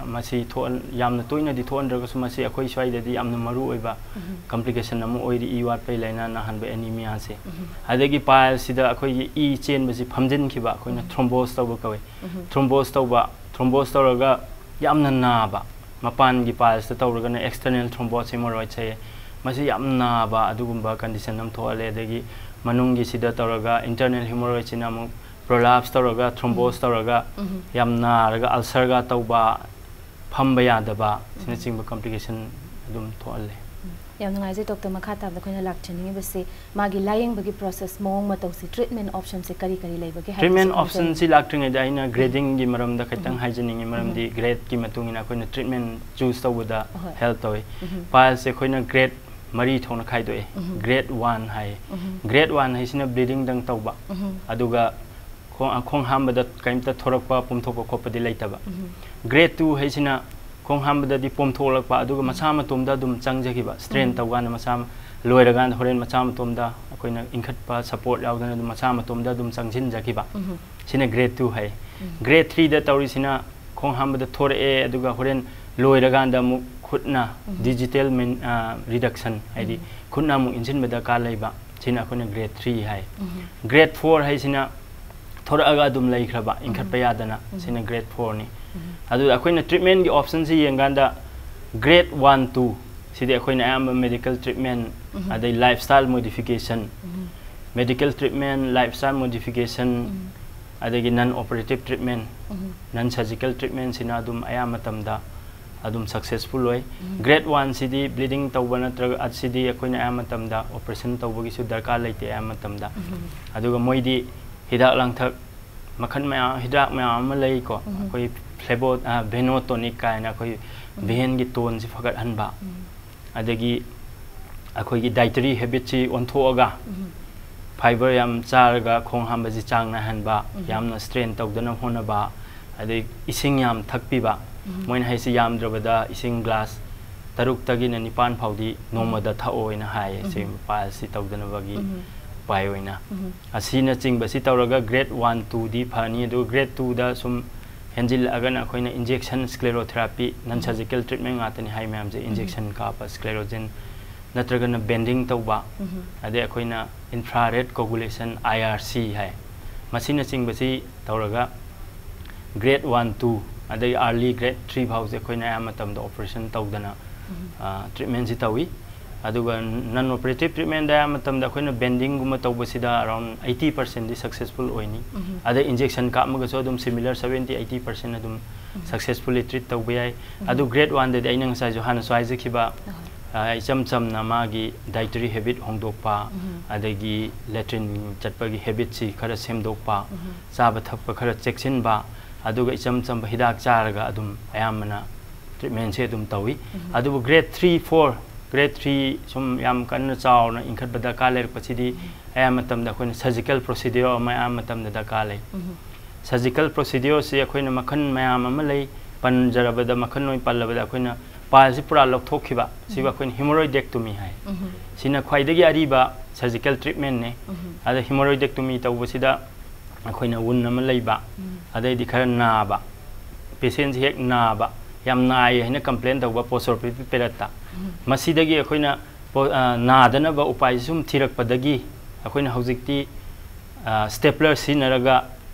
ꯃꯁꯤ ꯊꯣꯛꯍꯟ-, ꯌꯥꯝꯅ ꯇꯣꯏꯅꯗꯤ ꯊꯣꯛꯍꯟꯗ꯭ꯔꯒꯁꯨ, ꯃꯁꯤ ꯑꯩꯈꯣꯏ ꯁ꯭ꯋꯥꯏꯗꯗꯤ ꯌꯥꯝꯅ ꯃꯔꯨ ꯑꯣꯏꯕ ꯎꯝ꯫ Complication ꯑꯃ ꯑꯣꯏꯔꯤ, ꯏ ꯋꯥꯠꯄꯒꯤ ꯂꯥꯏꯅꯥ ꯅꯥꯍꯟꯕ anemia ꯁꯦ꯫ ꯎꯝ꯫ ꯑꯗꯒꯤ piles ꯁꯤꯗ ꯑꯩꯈꯣꯏꯒꯤ ꯏ ꯆꯦꯟꯕꯁꯤ ꯐꯝꯖꯤꯟꯈꯤꯕ, ꯑꯩꯈꯣꯏꯅ ꯎꯝ꯫ Thrombose ꯇꯧꯕ ꯀꯧꯋꯤ꯫ ꯎꯝ꯫ Thrombose ꯇꯧꯕ, thrombose ꯇꯧꯔꯒ ꯌꯥꯝꯅ ꯅꯥꯕ, ꯃꯄꯥꯟꯒꯤ piles ꯇ ꯇꯧꯔꯒꯅ external thrombus hemorrhoid ꯍꯥꯏꯌꯦ꯫ ꯃꯁꯤ ꯌꯥꯝ ꯅꯥꯕ ꯑꯗꯨꯒꯨꯝꯕ condition ꯑꯃ ꯊꯣꯛꯍꯜꯂꯦ꯫ ꯑꯗꯒꯤ ꯃꯅꯨꯡꯒꯤꯁꯤꯗ ꯇꯧꯔꯒ internal hemorrhoid ꯁꯤꯅ ꯑꯃꯨꯛ prolapse ꯇꯧꯔꯒ, thrombose ꯎꯝ꯫ ꯇꯧꯔꯒ ꯎꯝ꯫ ꯌꯥꯝ ꯅꯥꯔꯒ ulcer ꯒ ꯇꯧꯕ, ꯐꯝꯕ ꯌꯥꯗꯕ, ꯎꯝ꯫ ꯑꯁꯤꯅꯆꯤꯡꯕ complication ꯑꯗꯨꯝ ꯊꯣꯛꯍꯜꯂꯦ꯫ ꯎꯝ꯫ ꯌꯥꯝ ꯅꯨꯡꯉꯥꯏꯖꯩ doctor, ꯃꯈꯥ ꯇꯥꯕꯗ ꯑꯩꯈꯣꯏꯅ ꯂꯥꯛꯆꯅꯤꯡꯉꯤꯕꯁꯤ ꯃꯥꯒꯤ ꯂꯥꯏꯌꯦꯡꯕꯒꯤ process, ꯃꯑꯣꯡ ꯃꯇꯧꯁꯤ, treatment option ꯁꯦ ꯀꯔꯤ ꯀꯔꯤ ꯂꯩꯕꯒꯦ ꯍꯥꯏꯕꯁꯤ treatment option ꯈꯪꯖꯅꯤꯡꯉꯤ꯫ ꯁꯤ ꯂꯥꯛꯇ꯭ꯔꯤꯉꯩꯗ ꯑꯩꯅ ꯎꯝ꯫ Grading ꯒꯤ ꯃꯔꯝꯗ ꯈꯤꯇꯪ ꯎꯝ꯫ ꯍꯥꯏꯖꯅꯤꯡꯉꯤ, ꯃꯔꯝꯗꯤ ꯎꯝ꯫ Grade ꯀꯤ ꯃꯇꯨꯡ ꯏꯟꯅ ꯑꯩꯈꯣꯏꯅ treatment choose ꯇꯧꯕꯗ ꯍꯣꯏ꯫ Help ꯇꯧꯏ꯫ ꯎꯝ꯫ Piles ꯁꯦ ꯑꯩꯈꯣꯏꯅ grade ꯃꯔꯤ ꯊꯣꯛꯅ ꯈꯥꯏꯗꯣꯛꯑꯦ꯫ ꯎꯝ꯫ Grade one ꯍꯥꯏꯌꯦ꯫ ꯎꯝ꯫ Grade one ꯍꯥꯏꯁꯤꯅ bleeding ꯗꯪ ꯇꯧꯕ꯫ ꯎꯝ꯫ ꯑꯗꯨꯒ ꯈꯣꯡ, ꯈꯣꯡ ꯍꯥꯝꯕꯗ ꯀꯔꯤꯝꯇ ꯊꯣꯔꯛꯄ, ꯄꯣꯝꯊꯣꯛꯄ ꯈꯣꯠꯄꯗꯤ ꯂꯩꯇꯕ꯫ ꯎꯝ꯫ Grade two ꯍꯥꯏꯁꯤꯅ ꯈꯣꯡ ꯍꯥꯝꯕꯗꯗꯤ ꯄꯣꯝꯊꯣꯛꯂꯛꯄ, ꯑꯗꯨꯒ ꯎꯝ꯫ ꯃꯁꯥ ꯃꯇꯣꯝꯗ ꯑꯗꯨꯝ ꯆꯪꯖꯈꯤꯕ, strain ꯎꯝ꯫ ꯇꯧꯀꯥꯟꯗ ꯃꯁꯥ ꯂꯣꯏꯔꯀꯥꯟꯗ ꯍꯣꯔꯦꯟ ꯃꯁꯥ ꯃꯇꯣꯝꯗ ꯑꯩꯈꯣꯏꯅ ꯏꯟꯈꯠꯄ support ꯌꯥꯎꯗꯅ ꯑꯗꯨꯝ ꯃꯁꯥ ꯃꯇꯣꯝꯗ ꯑꯗꯨꯝ ꯆꯪꯁꯤꯟꯖꯈꯤꯕ꯫ ꯎꯝ꯫ ꯁꯤꯅ grade two ꯍꯥꯏ꯫ ꯎꯝ꯫ Grade three ꯗ ꯇꯧꯔꯤꯁꯤꯅ ꯈꯣꯡ ꯍꯥꯝꯕꯗ ꯊꯣꯔꯛꯑꯦ, ꯑꯗꯨꯒ ꯍꯣꯔꯦꯟ ꯂꯣꯏꯔꯀꯥꯟꯗ ꯑꯃꯨꯛ ꯈꯨꯠꯅ ꯎꯝ꯫ Digital men-, ꯑ, reduction, ꯍꯥꯏꯗꯤ ꯎꯝ꯫ ꯈꯨꯠꯅ ꯑꯃꯨꯛ ꯏꯟꯁꯤꯟꯕ ꯗꯔꯀꯥꯔ ꯂꯩꯕ, ꯁꯤꯅ ꯑꯩꯈꯣꯏꯅ grade three ꯍꯥꯏ꯫ ꯎꯝ꯫ Grade four ꯍꯥꯏꯁꯤꯅ ꯊꯣꯔꯛꯑꯒ ꯑꯗꯨꯝ ꯂꯩꯈ꯭ꯔꯕ, ꯏꯟꯈꯠꯄ ꯌꯥꯗꯅ꯫ ꯁꯤꯅ grade fourꯅꯤ꯫ ꯑꯗꯨꯗ ꯑꯩꯈꯣꯏꯅ treatmentꯀꯤ optionꯁꯤ ꯌꯦꯡꯀꯥꯟꯗ, grade one two ꯁꯤꯗꯤ ꯑꯩꯈꯣꯏꯅ ꯑꯌꯥꯝꯕ medical treatment, ꯑꯗꯩ lifestyle modification, medical treatment, lifestyle modification, ꯑꯗꯒꯤ non operative treatment, non surgical treatmentꯁꯤꯅ ꯑꯗꯨꯝ ꯑꯌꯥꯝꯕ ꯃꯇꯝꯗ ꯑꯗꯨꯝ successful ꯑꯣꯏ꯫ Grade one ꯁꯤꯗꯤ bleeding ꯇꯧꯕ ꯅꯠꯇ꯭ꯔꯒ ꯑꯁꯤꯗꯤ ꯑꯩꯈꯣꯏꯅ ꯑꯌꯥꯝꯕ ꯃꯇꯝꯗ operation ꯇꯧꯕꯒꯤꯁꯨ ꯗꯔꯀꯥꯔ ꯂꯩꯇꯦ ꯑꯌꯥꯝꯕ ꯃꯇꯝꯗ꯫ ꯑꯗꯨꯒ ꯃꯣꯏꯗꯤ ꯍꯤꯗꯥꯛ ꯂꯥꯡꯊꯛ ꯃꯈꯜ ꯃꯌꯥꯝ, ꯍꯤꯗꯥꯛ ꯃꯌꯥꯝ ꯑꯃ ꯂꯩꯀꯣ꯫ ꯑꯩꯈꯣꯏ flavo-, ꯑ, venotonic ꯀꯥꯏꯅ ꯑꯩꯈꯣꯏ ꯚꯦꯟꯒꯤ ꯇꯣꯟꯁꯤ ꯐꯒꯠꯍꯟꯕ꯫ ꯑꯗꯒꯤ ꯑꯩꯈꯣꯏꯒꯤ dietary habitꯁꯤ ꯑꯣꯟꯊꯣꯛꯑꯒ, fiber ꯌꯥꯝ ꯆꯥꯔꯒ ꯈꯣꯡ ꯍꯥꯝꯕꯁꯤ ꯆꯥꯡ ꯅꯥꯏꯍꯟꯕ, ꯌꯥꯝꯅ strain ꯇꯧꯗꯅꯕ ꯍꯣꯠꯅꯕ, ꯑꯗꯩ ꯏꯁꯤꯡ ꯌꯥꯝ ꯊꯛꯄꯤꯕ꯫ ꯃꯣꯏꯅ ꯍꯥꯏꯁꯤ ꯌꯥꯝꯗ꯭ꯔꯕꯗ ꯏꯁꯤꯡ glass ꯇꯔꯨꯛꯇꯒꯤꯅ ꯅꯤꯄꯥꯟ ꯐꯥꯎꯗꯤ ꯅꯣꯡꯃꯗ ꯊꯛꯑꯣ ꯍꯥꯏꯅ ꯍꯥꯏꯌꯦ, ꯁꯤ pileꯁꯤ ꯇꯧꯗꯅꯕꯒꯤ ꯎꯄꯥꯏ ꯑꯣꯏꯅ꯫ ꯑꯁꯤꯅꯆꯤꯡꯕꯁꯤ ꯇꯧꯔꯒ grade one twoꯗꯤ ꯐꯅꯤ꯫ ꯑꯗꯨꯒ grade twoꯗ ꯁꯨꯝ ꯍꯦꯟꯖꯤꯜꯂꯛꯑꯒꯅ ꯑꯩꯈꯣꯏꯅ injection sclerotherapy, non surgical treatment ꯉꯥꯛꯇꯅꯤ ꯍꯥꯏ ꯃꯌꯥꯝꯁꯦ꯫ Injection ꯀꯥꯞꯄ, sclerosing, ꯅꯠꯇ꯭ꯔꯒꯅ bending ꯇꯧꯕ, ꯑꯗꯩ ꯑꯩꯈꯣꯏꯅ infrared coagulation, IRC ꯍꯥꯏ, ꯃꯁꯤꯅꯆꯤꯡꯕꯁꯤ ꯇꯧꯔꯒ grade one two, ꯑꯗꯩ early grade three ꯐꯥꯎꯁꯦ ꯑꯩꯈꯣꯏꯅ ꯑꯌꯥꯝꯕ ꯃꯇꯝꯗ operation ꯇꯧꯗꯅ, ꯑ, treatmentꯁꯤ ꯇꯧꯏ꯫ ꯑꯗꯨꯒ non operative treatmentꯗ ꯑꯌꯥꯝꯕ ꯃꯇꯝꯗ ꯑꯩꯈꯣꯏꯅ bendingꯒꯨꯝꯕ ꯇꯧꯕꯁꯤꯗ around eighty percentꯗꯤ successful ꯑꯣꯏꯅꯤ꯫ ꯑꯗꯩ injection ꯀꯥꯞꯂꯒꯁꯨ ꯑꯗꯨꯝ similar seventy eighty percent ꯑꯗꯨꯝ successfully treat ꯇꯧꯕ ꯌꯥꯏ꯫ ꯑꯗꯨ grade oneꯗꯗꯤ ꯑꯩꯅ ꯉꯁꯥꯏꯁꯨ ꯍꯥꯟꯅꯁꯨ ꯍꯥꯏꯖꯈꯤꯕ, ꯑ, ꯏꯆꯝ ꯆꯝꯅ ꯃꯥꯒꯤ dietary habit ꯍꯣꯡꯗꯣꯛꯄ, ꯑꯗꯒꯤ latrine ꯆꯠꯄꯒꯤ habitꯁꯤ ꯈꯔ ꯁꯦꯝꯗꯣꯛꯄ, ꯆꯥꯕ ꯊꯛꯄ ꯈꯔ ꯆꯦꯛꯁꯤꯟꯕ, ꯑꯗꯨꯒ ꯏꯆꯝ ꯆꯝꯕ ꯍꯤꯗꯥꯛ ꯆꯥꯔꯒ ꯑꯗꯨꯝ ꯑꯌꯥꯝꯕꯅ treatmentꯁꯦ ꯑꯗꯨꯝ ꯇꯧꯏ꯫ ꯑꯗꯨꯕꯨ grade three, four, grade three ꯁꯨꯝ ꯌꯥꯝ ꯀꯟꯅ ꯆꯥꯎꯅ ꯏꯟꯈꯠꯄ ꯗꯔꯀꯥꯔ ꯂꯩꯔꯛꯄꯁꯤꯗꯤ ꯑꯌꯥꯝꯕ ꯃꯇꯝꯗ ꯑꯩꯈꯣꯏꯅ surgical procedure ꯑꯃ ꯑꯌꯥꯝꯕ ꯃꯇꯝꯗ ꯗꯔꯀꯥꯔ ꯂꯩ꯫ Surgical procedureꯁꯤ ꯑꯩꯈꯣꯏꯅ ꯃꯈꯜ ꯃꯌꯥꯝ ꯑꯃ ꯂꯩ꯫ ꯄꯟꯖꯔꯕꯗ, ꯃꯈꯜ ꯑꯣꯏꯅ ꯄꯜꯂꯕꯗ, ꯑꯩꯈꯣꯏꯅ pileꯁꯤ ꯄꯨꯔꯥ ꯂꯧꯊꯣꯛꯈꯤꯕ, ꯁꯤꯕꯨ ꯑꯩꯈꯣꯏꯅ hemorrhoidectomy ꯍꯥꯏ꯫ ꯁꯤꯅ ꯈ꯭ꯋꯥꯏꯗꯒꯤ ꯑꯔꯤꯕ surgical treatmentꯅꯤ꯫ ꯑꯗ hemorrhoidectomy ꯇꯧꯕꯁꯤꯗ ꯑꯩꯈꯣꯏꯅ wound ꯑꯃ ꯂꯩꯕ, ꯑꯗꯩꯗꯤ ꯈꯔ ꯅꯥꯕ, patientꯁꯤ ꯍꯦꯛ ꯅꯥꯕ, ꯌꯥꯝ ꯅꯥꯏ ꯍꯥꯏꯅ complain ꯇꯧꯕ post operative periodꯇ꯫ ꯃꯁꯤꯗꯒꯤ ꯑꯩꯈꯣꯏꯅ ꯄꯣ-, ꯑ, ꯅꯥꯗꯅꯕ ꯎꯄꯥꯏꯁꯤ ꯁꯨꯝ ꯊꯤꯔꯛꯄꯗꯒꯤ ꯑꯩꯈꯣꯏꯅ ꯍꯧꯖꯤꯛꯇꯤ, ꯑ, stapler ꯁꯤꯖꯤꯟꯅꯔꯒ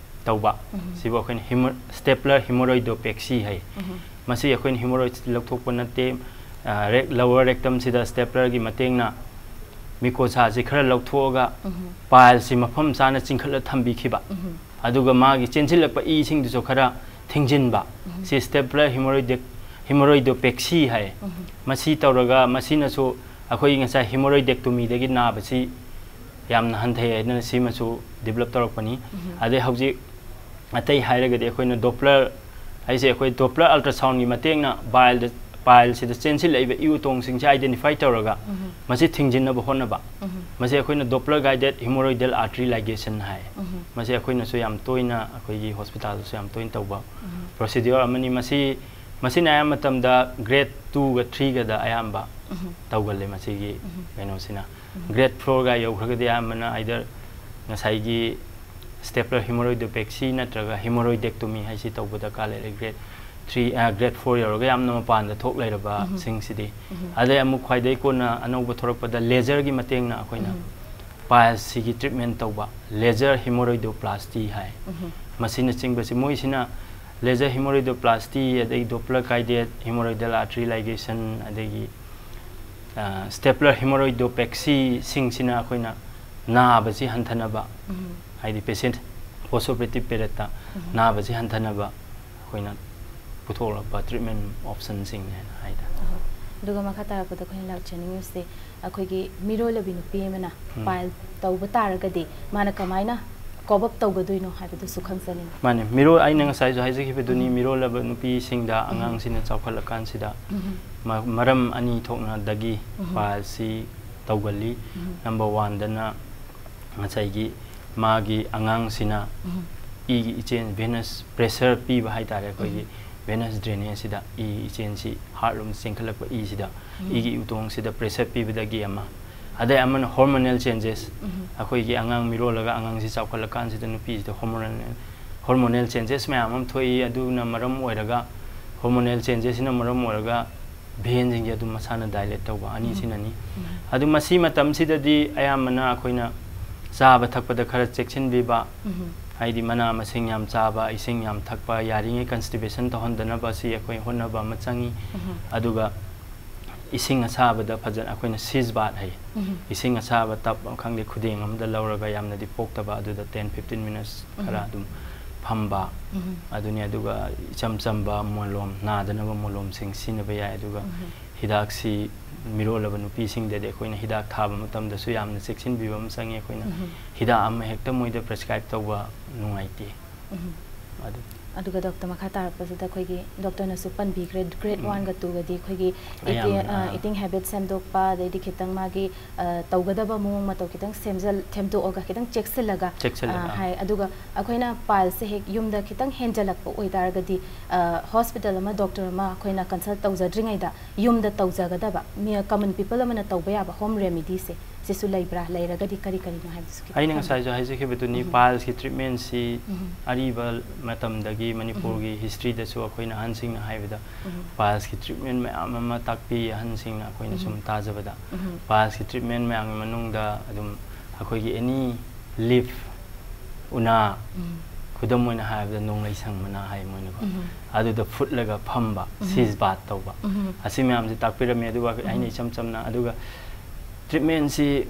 ꯇꯧꯕ꯫ ꯁꯤꯕꯨ ꯑꯩꯈꯣꯏꯅ ꯍꯤꯃꯣ- stapler hemorrhoidopexy ꯍꯥꯏ꯫ ꯃꯁꯤ ꯑꯩꯈꯣꯏꯅ ꯍꯤꯃꯣꯔꯣꯏꯗ ꯂꯧꯊꯣꯛꯄ ꯅꯠꯇꯦ꯫ ꯂꯋꯔ ꯔꯦꯛꯇꯝꯁꯤꯗ ꯁ꯭ꯇꯦꯄ꯭ꯂꯔꯒꯤ ꯃꯇꯦꯡꯅ ꯃꯤꯀꯣꯁꯥꯁꯤ ꯈꯔ ꯂꯧꯊꯣꯛꯑꯒ ꯄꯥꯏꯜꯁꯤ ꯃꯐꯝ ꯆꯥꯅ ꯆꯤꯡꯈꯠꯂ ꯊꯝꯕꯤꯈꯤꯕ꯫ ꯑꯗꯨꯒ ꯃꯥꯒꯤ ꯆꯦꯟꯁꯤꯜꯂꯛꯄ ꯏꯁꯤꯡꯗꯨꯁꯨ ꯈꯔ ꯊꯤꯡꯖꯤꯟꯕ꯫ ꯁꯤ ꯁ꯭ꯇꯦꯄ꯭ꯂꯔ ꯍꯤꯃꯣꯔꯣꯏꯗꯦꯛ ꯍꯤꯃꯣꯔꯣꯏꯗꯣꯄꯦꯛꯁꯤ ꯍꯥꯏ꯫ ꯃꯁꯤ ꯇꯧꯔꯒ ꯃꯁꯤꯅꯁꯨ ꯑꯩꯈꯣꯏꯒꯤ ꯉꯁꯥꯏ ꯍꯤꯃꯣꯔꯣꯏꯗꯦꯛꯇꯣꯃꯤꯗꯒꯤ ꯅꯥꯕꯁꯤ ꯌꯥꯝꯅ ꯍꯟꯊꯩ ꯍꯥꯏꯗꯅ ꯁꯤꯃꯁꯨ ꯗꯤꯕꯂꯞ ꯇꯧꯔꯛꯄꯅꯤ꯫ ꯑꯗꯩ ꯍꯧꯖꯤꯛ ꯑꯇꯩ ꯍꯥꯏꯔꯒꯗꯤ ꯑꯩꯈꯣꯏꯅ ꯗꯣꯄ꯭ꯂꯔ ꯍꯥꯏꯁꯦ ꯑꯩꯈꯣꯏ ꯗꯣꯄ꯭ꯂꯔ ꯑꯜꯇ꯭ꯔꯥꯁꯥꯎꯟꯒꯤ ꯃꯇꯦꯡꯅ ꯕꯥꯏꯜꯗ ꯄꯥꯏꯜꯁꯤꯗ ꯆꯦꯟꯁꯤꯜꯂꯛꯏꯕ ꯏ ꯎꯇꯣꯡꯁꯤꯡꯁꯦ ꯑꯥꯏꯗꯦꯟꯇꯤꯐꯥꯏ ꯇꯧꯔꯒ ꯃꯁꯤ ꯊꯤꯡꯖꯤꯟꯅꯕ ꯍꯣꯠꯅꯕ꯫ ꯃꯁꯤ ꯑꯩꯈꯣꯏꯅ Doppler guided hemorrhoidal artery ligation ꯍꯥꯏ꯫ ꯃꯁꯤ ꯑꯩꯈꯣꯏꯅꯁꯨ ꯌꯥꯝ ꯇꯣꯏꯅ ꯑꯩꯈꯣꯏꯒꯤ ꯍꯣꯁꯄꯤꯇꯥꯜꯗꯁꯨ ꯌꯥꯝ ꯇꯣꯏꯅ ꯇꯧꯕ ꯄ꯭ꯔꯣꯁꯤꯗ꯭ꯌꯨꯔ ꯑꯃꯅꯤ꯫ ꯃꯁꯤ ꯃꯁꯤꯅ ꯑꯌꯥꯝꯕ ꯃꯇꯝꯗ ꯒ꯭ꯔꯦꯗ ꯇꯨꯒ ꯊ꯭ꯔꯤꯒꯗ ꯑꯌꯥꯝꯕ ꯇꯧꯒꯜꯂꯦ ꯃꯁꯤꯒꯤ ꯀꯩꯅꯣꯁꯤꯅ꯫ ꯒ꯭ꯔꯦꯗ ꯐꯣꯔꯒ ꯌꯧꯈ꯭ꯔꯒꯗꯤ ꯑꯌꯥꯝꯕꯅ ꯑꯥꯏꯗꯔ ꯉꯁꯥꯏꯒꯤ ꯁ꯭ꯇꯦꯄ꯭ꯂꯔ ꯍꯤꯃꯣꯔꯣꯏꯗꯣꯄꯦꯛꯁꯤ ꯅꯠꯇ꯭ꯔꯒ ꯍꯤꯃꯣꯔꯣꯏꯗꯦꯛꯇꯣꯃꯤ ꯍꯥꯏꯁꯤ ꯇꯧꯕ ꯗꯔꯀꯥꯔ ꯂꯩꯔꯦ꯫ ꯒ꯭ꯔꯦꯗ ꯊ꯭ꯔꯤ ꯒ꯭ꯔꯦꯗ ꯐꯣꯔ ꯌꯧꯔꯒ ꯌꯥꯝꯅ ꯃꯄꯥꯟꯗ ꯊꯣꯛ ꯂꯩꯔꯕꯁꯤꯡꯁꯤꯗꯤ꯫ ꯑꯗꯩ ꯑꯃꯨꯛ ꯈ꯭ꯋꯥꯏꯗꯒꯤ ꯀꯣꯟꯅ ꯑꯅꯧꯕ ꯊꯣꯔꯛꯄꯗ ꯂꯦꯖꯔꯒꯤ ꯃꯇꯦꯡꯅ ꯑꯩꯈꯣꯏꯅ ꯄꯥꯏꯜꯁꯤꯒꯤ ꯇ꯭ꯔꯤꯠꯃꯦꯟ ꯇꯧꯕ ꯂꯦꯖꯔ ꯍꯤꯃꯣꯔꯣꯏꯗꯣꯄ꯭ꯂꯥꯁꯇꯤ ꯍꯥꯏ꯫ ꯃꯁꯤꯅꯆꯤꯡꯕꯁꯤ ꯃꯣꯏꯁꯤꯅ ꯂꯦꯖꯔ ꯍꯤꯃꯣꯔꯣꯏꯗꯣꯄ꯭ꯂꯥꯁꯇꯤ ꯑꯗꯩ ꯗꯣꯄ꯭ꯂꯔ ꯒꯥꯏꯗꯦꯠ ꯍꯤꯃꯣꯔꯣꯏꯗꯦꯜ ꯑꯥꯔꯇ꯭ꯔꯤ ꯂꯥꯏꯒꯦꯁꯟ ꯑꯗꯒꯤ ꯁ꯭ꯇꯦꯄ꯭ꯂꯔ ꯍꯤꯃꯣꯔꯣꯏꯗꯣꯄꯦꯛꯁꯤꯁꯤꯡꯁꯤꯅ ꯑꯩꯈꯣꯏꯅ ꯅꯥꯕꯁꯤ ꯍꯟꯊꯅꯕ ꯍꯥꯏꯗꯤ ꯄꯦꯁꯦꯟ ꯄꯣꯁ ꯑꯣꯄꯔꯦꯇꯤꯞ ꯄꯦꯔꯦꯠꯇ ꯅꯥꯕꯁꯤ ꯍꯟꯊꯅꯕ ꯑꯩꯈꯣꯏꯅ ꯄꯨꯊꯣꯛꯂꯛꯄ ꯇ꯭ꯔꯤꯠꯃꯦꯟ ꯑꯣꯞꯁꯟꯁꯤꯡꯅꯦꯅ ꯍꯥꯏꯇꯥꯔꯦ꯫ ꯑꯗꯨꯒ ꯃꯈꯥ ꯇꯥꯔꯛꯄꯗ ꯑꯩꯈꯣꯏꯅ ꯂꯥꯛꯆꯅꯤꯡꯉꯤꯕꯁꯦ ꯑꯩꯈꯣꯏꯒꯤ ꯃꯤꯔꯣꯜꯂꯕꯤ ꯅꯨꯄꯤ ꯑꯃꯅ ꯄꯥꯏꯜ ꯇꯧꯕ ꯇꯥꯔꯒꯗꯤ ꯃꯥꯅ ꯀꯃꯥꯏꯅ ꯀꯣꯞ ꯑꯞ ꯇꯧꯒꯗꯣꯏꯅꯣ ꯍꯥꯏꯕꯗꯨꯁꯨ ꯈꯪꯖꯅꯤꯡꯉꯤ꯫ ꯃꯥꯅꯦ, ꯃꯤꯔꯣꯜ ꯑꯩꯅ ꯉꯁꯥꯏꯁꯨ ꯍꯥꯏꯖꯈꯤꯕꯗꯨꯅꯤ, ꯃꯤꯔꯣꯜꯂꯕ ꯅꯨꯄꯤꯁꯤꯡꯗ ꯑꯉꯥꯡꯁꯤꯡꯅ ꯆꯥꯎꯈꯠꯂꯀꯥꯟꯁꯤꯗ ꯃ- ꯃꯔꯝ ꯑꯅꯤ ꯊꯣꯛꯅꯗꯒꯤ ꯄꯥꯏꯜꯁꯤ ꯇꯧꯒꯜꯂꯤ꯫ ꯅꯝꯕꯔ ꯋꯥꯟꯗꯅ ꯉꯁꯥꯏꯒꯤ ꯃꯥꯒꯤ ꯑꯉꯥꯡꯁꯤꯅ ꯏꯒꯤ ꯏꯆꯦꯟ ꯚꯦꯅꯁ ꯄ꯭ꯔꯦꯁꯔ ꯄꯤꯕ ꯍꯥꯏꯇꯥꯔꯦ, ꯑꯩꯈꯣꯏꯒꯤ ꯚꯦꯅꯁ ꯗ꯭ꯔꯦꯅꯦꯖꯁꯤꯗ ꯏ ꯏꯆꯦꯟꯁꯤ ꯍꯥꯔꯠ ꯂꯣꯝꯗ ꯆꯦꯟꯈꯠꯂꯛꯄ ꯏꯁꯤꯗ ꯏꯒꯤ ꯎꯇꯣꯡꯁꯤꯗ ꯄ꯭ꯔꯦꯁꯔ ꯄꯤꯕꯗꯒꯤ ꯑꯃ, ꯑꯗꯩ ꯑꯃꯅ ꯍꯣꯔꯃꯣꯅꯦꯜ ꯆꯦꯟꯖꯦꯁ꯫ ꯑꯩꯈꯣꯏꯒꯤ ꯑꯉꯥꯡ ꯃꯤꯔꯣꯜꯂꯒ ꯑꯉꯥꯡꯁꯤ ꯆꯥꯎꯈꯠꯂꯀꯥꯟꯁꯤꯗ ꯅꯨꯄꯤꯁꯤꯗ ꯍꯣꯔꯃꯣꯅꯦꯜ ꯍꯣꯔꯃꯣꯅꯦꯜ ꯆꯦꯟꯖꯦꯁ ꯃꯌꯥꯝ ꯑꯃ ꯊꯣꯛꯏ꯫ ꯑꯗꯨꯅ ꯃꯔꯝ ꯑꯣꯏꯔꯒ ꯍꯣꯔꯃꯣꯅꯦꯜ ꯆꯦꯟꯖꯦꯁꯁꯤꯅ ꯃꯔꯝ ꯑꯣꯏꯔꯒ ꯚꯦꯟꯁꯤꯡꯁꯦ ꯑꯗꯨꯝ ꯃꯁꯥꯅ ꯗꯥꯏꯂꯦꯠ ꯇꯧꯕ ꯑꯅꯤꯁꯤꯅꯅꯤ꯫ ꯑꯗꯨ ꯃꯁꯤ ꯃꯇꯝꯁꯤꯗꯗꯤ ꯑꯌꯥꯝꯕꯅ ꯑꯩꯈꯣꯏꯅ ꯆꯥꯕ ꯊꯛꯄꯗ ꯈꯔ ꯆꯦꯛꯁꯤꯟꯕꯤꯕ, ꯍꯥꯏꯗꯤ ꯃꯅꯥ ꯃꯁꯤꯡ ꯌꯥꯝ ꯆꯥꯕ, ꯏꯁꯤꯡ ꯌꯥꯝ ꯊꯛꯄ, ꯌꯥꯔꯤꯉꯩ ꯀꯟꯁꯇꯤꯄꯦꯁꯟ ꯇꯧꯍꯟꯗꯅꯕ ꯑꯁꯤ ꯑꯩꯈꯣꯏ ꯍꯣꯠꯅꯕ ꯑꯃ ꯆꯪꯉꯤ꯫ ꯑꯗꯨꯒ ꯏꯁꯤꯡ ꯑꯁꯥꯕꯗ ꯐꯖꯅ ꯑꯩꯈꯣꯏꯅ ꯁꯤꯖ ꯕꯥꯠ ꯍꯥꯏ꯫ ꯏꯁꯤꯡ ꯑꯁꯥꯕ ꯇꯞ ꯈꯪꯗꯦ, ꯈꯨꯗꯦꯡ ꯑꯃꯗ ꯂꯧꯔꯒ, ꯌꯥꯝꯅꯗꯤ ꯄꯣꯛꯇꯕ, ꯑꯗꯨꯗ ꯇꯦꯟ ꯐꯤꯐꯇꯤꯟ ꯃꯤꯅꯠꯁ ꯈꯔ ꯑꯗꯨꯝ ꯐꯝꯕ꯫ ꯑꯗꯨꯅꯤ꯫ ꯑꯗꯨꯒ ꯏꯆꯝ ꯆꯝꯕ ꯃꯣꯂꯣꯝ, ꯅꯥꯗꯅꯕ ꯃꯣꯂꯣꯝꯁꯤꯡ ꯁꯤꯖꯤꯟꯅꯕ ꯌꯥꯏ꯫ ꯑꯗꯨꯒ ꯍꯤꯗꯥꯛꯁꯤ ꯃꯤꯔꯣꯜꯂꯕ ꯅꯨꯄꯤꯁꯤꯡꯗꯗꯤ ꯑꯩꯈꯣꯏꯅ ꯍꯤꯗꯥꯛ ꯊꯥꯕ ꯃꯇꯝꯗꯁꯨ ꯌꯥꯝꯅ ꯆꯦꯛꯁꯤꯟꯕꯤꯕ ꯑꯃ ꯆꯪꯉꯤ꯫ ꯑꯩꯈꯣꯏꯅ ꯍꯤꯗꯥꯛ ꯑꯃ ꯍꯦꯛꯇ ꯃꯣꯏꯗ ꯄ꯭ꯔꯦꯁꯀ꯭ꯔꯥꯏꯕ ꯇꯧꯕ ꯅꯨꯡꯉꯥꯏꯇꯦ꯫ ꯑꯗꯨ꯫ ꯑꯗꯨꯒ ꯗꯣꯛꯇꯔ, ꯃꯈꯥ ꯇꯥꯔꯛꯄꯁꯤꯗ ꯑꯩꯈꯣꯏꯒꯤ ꯗꯣꯛꯇꯔꯅꯁꯨ ꯄꯟꯕꯤꯈ꯭ꯔꯦ, ꯒ꯭ꯔꯦꯗ ꯎꯝ꯫ ꯋꯥꯟꯒ ꯇꯨꯒꯗꯤ ꯑꯩꯈꯣꯏꯒꯤ ꯑꯌꯥꯝꯕꯅ, eating, ꯑꯥ꯫ eating habit ꯁꯦꯝꯗꯣꯛꯄ, ꯑꯗꯩꯗꯤ ꯈꯤꯇꯪ ꯃꯥꯒꯤ, ꯑ, ꯇꯧꯒꯗꯕ ꯃꯑꯣꯡ ꯃꯇꯧ ꯈꯤꯇꯪ ꯁꯦꯝꯖꯜ-, ꯁꯦꯝꯗꯣꯛꯑꯒ, ꯈꯤꯇꯪ ꯆꯦꯛꯁꯤꯜꯂꯒ, ꯆꯦꯛꯁꯤꯜꯂꯒ, ꯑ, ꯑꯥ꯫ ꯍꯥꯏ꯫ ꯑꯗꯨꯒ ꯑꯩꯈꯣꯏꯅ ꯄꯥꯏꯜꯁꯁꯦ ꯍꯦꯛ ꯌꯨꯝꯗ ꯈꯤꯇꯪ ꯍꯦꯟꯖꯜꯂꯛꯄ ꯑꯣꯏꯇꯥꯔꯒꯗꯤ, ꯑ, ꯍꯣꯁꯄꯤꯇꯥꯜ ꯑꯃ, ꯗꯣꯛꯇꯔ ꯑꯃ ꯑꯩꯈꯣꯏꯅ ꯀꯟꯁꯜ ꯇꯧꯖꯗ꯭ꯔꯤꯉꯩꯗ ꯌꯨꯝꯗ ꯇꯧꯖꯒꯗꯕ, ꯃꯤ, ꯀꯃꯟ ꯄꯤꯄꯜ ꯑꯃꯅ ꯇꯧꯕ ꯌꯥꯕ ꯍꯣꯝ ꯔꯦꯃꯤꯗꯤꯁꯦ ꯁꯤꯁꯨ ꯂꯩꯕ꯭ꯔꯥ? ꯂꯩꯔꯒꯗꯤ ꯀꯔꯤ ꯀꯔꯤꯅꯣ ꯍꯥꯏꯕꯗꯨꯁꯨ ꯈꯤꯇꯪ ꯑꯩꯅ ꯊꯝꯕꯤꯌꯨ꯫ ꯉꯁꯥꯏꯁꯨ ꯍꯥꯏꯖꯈꯤꯕꯗꯨꯅꯤ, ꯎꯝ꯫ ꯄꯥꯏꯜꯁꯀꯤ ꯇ꯭ꯔꯤꯠꯃꯦꯟꯁꯤ ꯎꯝ꯫ ꯑꯔꯤꯕ ꯃꯇꯝꯗꯒꯤ ꯃꯅꯤꯄꯨꯔꯒꯤ ꯎꯝ꯫ ꯍꯤꯁꯇ꯭ꯔꯤꯗꯁꯨ ꯑꯩꯈꯣꯏꯅ ꯑꯍꯟꯁꯤꯡꯅ ꯍꯥꯏꯕꯗ ꯎꯝ꯫ ꯄꯥꯏꯜꯁꯀꯤ ꯇ꯭ꯔꯤꯠꯃꯦꯟ ꯃꯌꯥꯝ ꯑꯃ ꯇꯥꯛꯄꯤ, ꯑꯍꯟꯁꯤꯡꯅ ꯑꯩꯈꯣꯏꯅ ꯎꯝ꯫ ꯁꯨꯝ ꯇꯥꯖꯕꯗ꯫ ꯎꯝ꯫ ꯄꯥꯏꯜꯁꯀꯤ ꯇ꯭ꯔꯤꯠꯃꯦꯟ ꯃꯌꯥꯝꯒꯤ ꯃꯅꯨꯡꯗ ꯑꯗꯨꯝ ꯑꯩꯈꯣꯏꯒꯤ ꯑꯦꯅꯤ ꯂꯤꯐ, ꯎꯅꯥ, ꯎꯝ꯫ ꯈꯨꯗꯝ ꯑꯣꯏꯅ ꯍꯥꯏꯔꯕꯗ ꯅꯣꯡꯂꯩꯁꯪ ꯃꯅꯥ ꯍꯥꯏ ꯃꯣꯏꯅꯀꯣ, ꯎꯝ꯫ ꯑꯗꯨꯗ ꯐꯨꯠꯂꯒ ꯐꯝꯕ, ꯎꯝ꯫ ꯁꯤꯖ ꯕꯥꯠ ꯇꯧꯕ, ꯎꯝ꯫ ꯑꯁꯤ ꯃꯌꯥꯝꯁꯦ ꯇꯥꯛꯄꯤꯔꯝꯃꯤ꯫ ꯑꯗꯨꯒ ꯑꯩꯅ ꯎꯝ꯫ ꯏꯆꯝ ꯆꯝꯅ, ꯑꯗꯨꯒ ꯇ꯭ꯔꯤꯠꯃꯦꯟꯁꯤ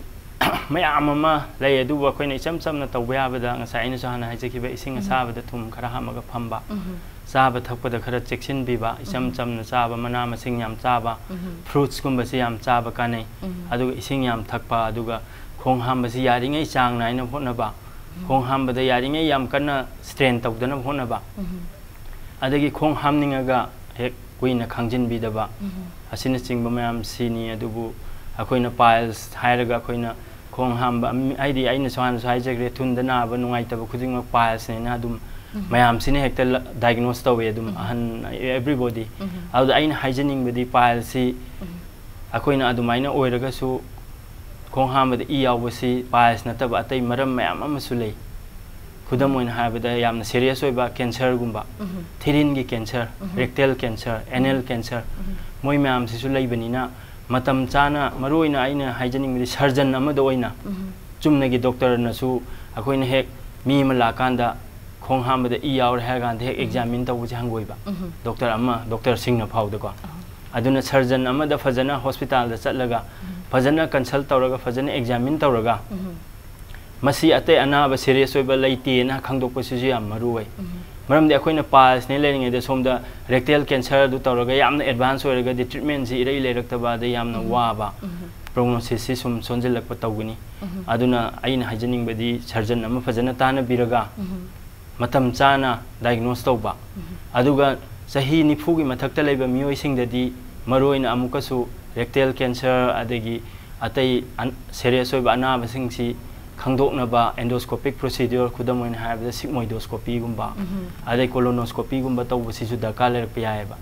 ꯃꯌꯥꯝ ꯑꯃ ꯂꯩ, ꯑꯗꯨꯕꯨ ꯑꯩꯈꯣꯏꯅ ꯏꯆꯝ ꯆꯝꯅ ꯇꯧꯕ ꯌꯥꯕꯗ, ꯉꯁꯥꯏ ꯑꯩꯅꯁꯨ ꯍꯥꯟꯅ ꯍꯥꯏꯖꯈꯤꯕ, ꯏꯁꯤꯡ ꯎꯝ꯫ ꯑꯁꯥꯕꯗ ꯊꯨꯝ ꯈꯔ ꯍꯥꯞꯄꯒ ꯐꯝꯕ, ꯎꯝ꯫ ꯆꯥꯕ ꯊꯛꯄꯗ ꯈꯔ ꯆꯦꯛꯁꯤꯟꯕꯤꯕ, ꯏꯆꯝ ꯎꯝ꯫ ꯆꯝꯅ ꯆꯥꯕ, ꯃꯅꯥ ꯃꯁꯤꯡ ꯌꯥꯝ ꯆꯥꯕ, ꯎꯝ꯫ ꯐ꯭ꯔꯨꯠꯁꯀꯨꯝꯕꯁꯤ ꯌꯥꯝ ꯆꯥꯕ ꯀꯥꯟꯅꯩ꯫ ꯎꯝ꯫ ꯑꯗꯨꯒ ꯏꯁꯤꯡ ꯌꯥꯝ ꯊꯛꯄ, ꯑꯗꯨꯒ ꯈꯣꯡ ꯍꯥꯝꯕꯁꯤ ꯌꯥꯔꯤꯉꯩ ꯆꯥꯡ ꯅꯥꯏꯅ ꯍꯣꯠꯅꯕ, ꯎꯝ꯫ ꯈꯣꯡ ꯍꯥꯝꯕꯗ ꯌꯥꯔꯤꯉꯩ ꯌꯥꯝ ꯀꯟꯅ ꯁ꯭ꯇ꯭ꯔꯦꯟ ꯇꯧꯗꯅꯕ ꯍꯣꯠꯅꯕ, ꯎꯝ꯫ ꯑꯗꯒꯤ ꯈꯣꯡ ꯍꯥꯝꯅꯤꯡꯉꯒ ꯍꯦꯛ ꯀꯨꯏꯅ ꯈꯥꯡꯖꯤꯟꯕꯤꯗꯕ, ꯎꯝ꯫ ꯑꯁꯤꯅꯆꯤꯡꯕ ꯃꯌꯥꯝꯁꯤꯅꯤ꯫ ꯑꯗꯨꯕꯨ ꯑꯩꯈꯣꯏꯅ ꯄꯥꯏꯜꯁ ꯍꯥꯏꯔꯒ ꯑꯩꯈꯣꯏꯅ ꯈꯣꯡ ꯍꯥꯝꯕ, ꯃꯤ-, ꯍꯥꯏꯗꯤ ꯑꯩꯅꯁꯨ ꯍꯥꯟꯅꯁꯨ ꯍꯥꯏꯖꯈ꯭ꯔꯦ, ꯊꯨꯟꯗ ꯅꯥꯕ ꯅꯨꯡꯉꯥꯏꯇꯕ ꯈꯨꯗꯤꯡꯃꯛ ꯄꯥꯏꯜꯁꯅꯦꯅ ꯑꯗꯨꯝ ꯎꯝ꯫ ꯃꯌꯥꯝꯁꯤꯅ ꯍꯦꯛꯇ ꯂ-, ꯗꯥꯏꯒꯅꯣꯁ ꯇꯧꯋꯦ ꯑꯗꯨꯝ, ꯎꯝ꯫ ꯑꯍꯟ, everybody꯫ ꯎꯝ꯫ ꯑꯗꯨꯗ ꯑꯩꯅ ꯍꯥꯏꯖꯅꯤꯡꯕꯗꯤ ꯄꯥꯏꯜꯁꯁꯤ ꯎꯝ꯫ ꯑꯩꯈꯣꯏꯅ ꯑꯗꯨꯃꯥꯏꯅ ꯑꯣꯏꯔꯒꯁꯨ ꯈꯣꯡ ꯍꯥꯝꯕꯗ ꯏ ꯌꯥꯎꯕꯁꯤ ꯄꯥꯏꯜꯁ ꯅꯠꯇꯕ ꯑꯇꯩ ꯃꯔꯝ ꯃꯌꯥꯝ ꯑꯃꯁꯨ ꯂꯩ꯫ ꯈꯨꯗꯝ ꯎꯝ꯫ ꯑꯣꯏꯅ ꯍꯥꯏꯔꯕꯗ ꯌꯥꯝꯅ ꯁꯦꯔꯤꯌꯁ ꯑꯣꯏꯕ ꯀꯦꯟꯁꯔꯒꯨꯝꯕ, ꯎꯝ꯫ ꯊꯤꯔꯤꯟꯒꯤ ꯀꯦꯟꯁꯔ, ꯎꯝ꯫ ꯔꯦꯛꯇꯦꯜ ꯀꯦꯟꯁꯔ, ꯎꯝ꯫ ꯑꯦꯅꯦꯜ ꯀꯦꯟꯁꯔ, ꯎꯝ꯫ ꯃꯣꯏ ꯃꯌꯥꯝꯁꯤꯁꯨ ꯂꯩꯕꯅꯤꯅ ꯃꯇꯝ ꯆꯥꯅ, ꯃꯔꯨꯑꯣꯏꯅ ꯑꯩꯅ ꯍꯥꯏꯖꯅꯤꯡꯕꯗꯤ ꯁꯔꯖꯟ ꯑꯃꯗ ꯑꯣꯏꯅ ꯎꯝ꯫ ꯆꯨꯝꯅꯒꯤ ꯗꯣꯛꯇꯔꯅꯁꯨ ꯑꯩꯈꯣꯏꯅ ꯍꯦꯛ ꯃꯤ ꯑꯃ ꯂꯥꯛꯀꯥꯟꯗ ꯈꯣꯡ ꯍꯥꯝꯕꯗ ꯏ ꯌꯥꯎꯔꯦ ꯍꯥꯏꯔ ꯀꯥꯟꯗ ꯍꯦꯛ ꯑꯦꯛꯖꯥꯃꯤꯟ ꯇꯧꯕꯁꯦ ꯍꯪꯒꯣꯏꯕ꯫ ꯗꯣꯛꯇꯔ ꯑꯃ, ꯗꯣꯛꯇꯔꯁꯤꯡꯅ ꯐꯥꯎꯗꯀꯣ꯫ ꯑꯗꯨꯅ ꯁꯔꯖꯟ ꯑꯃꯗ ꯐꯖꯅ ꯍꯣꯁꯄꯤꯇꯥꯜꯗ ꯆꯠꯂꯒ ꯐꯖꯅ ꯀꯟꯁꯜ ꯇꯧꯔꯒ ꯐꯖꯅ ꯑꯦꯛꯖꯥꯃꯤꯟ ꯇꯧꯔꯒ ꯃꯁꯤ ꯑꯇꯩ ꯑꯅꯥꯕ ꯁꯤꯔꯤꯌꯁ ꯑꯣꯏꯕ ꯂꯩꯇꯦꯅ ꯈꯪꯗꯣꯛꯄꯁꯤꯁꯨ ꯌꯥꯝ ꯃꯔꯨ ꯑꯣꯏ꯫ ꯃꯔꯝꯗꯤ ꯑꯩꯈꯣꯏꯅ ꯄꯥꯏꯜꯁꯅꯦ ꯂꯩꯔꯤꯉꯩꯗ ꯁꯣꯝꯗ ꯔꯦꯛꯇꯦꯜ ꯀꯦꯟꯁꯔ ꯑꯗꯨ ꯇꯧꯔꯒ ꯌꯥꯝꯅ ꯑꯦꯗꯚꯥꯟꯁ ꯑꯣꯏꯔꯒꯗꯤ ꯇ꯭ꯔꯤꯠꯃꯦꯟꯁꯤ ꯏꯔꯩ ꯂꯩꯔꯛꯇꯕ, ꯑꯗꯩ ꯌꯥꯝꯅ ꯋꯥꯕ, ꯄ꯭ꯔꯣꯒꯅꯣꯁꯤꯁꯁꯤ ꯁꯨꯝ ꯁꯣꯟꯖꯤꯜꯂꯛꯄ ꯇꯧꯒꯅꯤ꯫ ꯑꯗꯨꯅ ꯑꯩꯅ ꯍꯥꯏꯖꯅꯤꯡꯕꯗꯤ ꯁꯔꯖꯟ ꯑꯃ ꯐꯖꯅ ꯇꯥꯟꯅꯕꯤꯔꯒ ꯃꯇꯝ ꯆꯥꯅ ꯗꯥꯏꯒꯅꯣꯁ ꯇꯧꯕ꯫ ꯑꯗꯨꯒ ꯆꯍꯤ ꯅꯤꯐꯨꯒꯤ ꯃꯊꯛꯇ ꯂꯩꯕ ꯃꯤꯑꯣꯏꯁꯤꯡꯗꯗꯤ ꯃꯔꯨꯑꯣꯏꯅ ꯑꯃꯨꯛꯀꯁꯨ ꯔꯦꯛꯇꯦꯜ ꯀꯦꯟꯁꯔ, ꯑꯗꯒꯤ ꯑꯇꯩ ꯑꯟ-, ꯁꯦꯔꯤꯌꯁ ꯑꯣꯏꯕ ꯑꯅꯥꯕꯁꯤꯡꯁꯤ ꯈꯪꯗꯣꯛꯅꯕ ꯑꯦꯟꯗꯣꯁꯀꯣꯄꯤꯛ ꯄ꯭ꯔꯣꯁꯤꯗ꯭ꯌꯨꯔ, ꯈꯨꯗꯝ ꯑꯣꯏꯅ ꯍꯥꯏꯔꯕꯗ ꯁꯤꯒꯃꯣꯏꯗꯣꯁꯀꯣꯄꯤꯒꯨꯝꯕ, ꯑꯗꯩ ꯀꯣꯂꯣꯅꯣꯁꯀꯣꯄꯤꯒꯨꯝꯕ ꯇꯧꯕꯁꯤꯁꯨ ꯗꯔꯀꯥꯔ ꯂꯩꯔꯛꯄ ꯌꯥꯏꯑꯕ꯫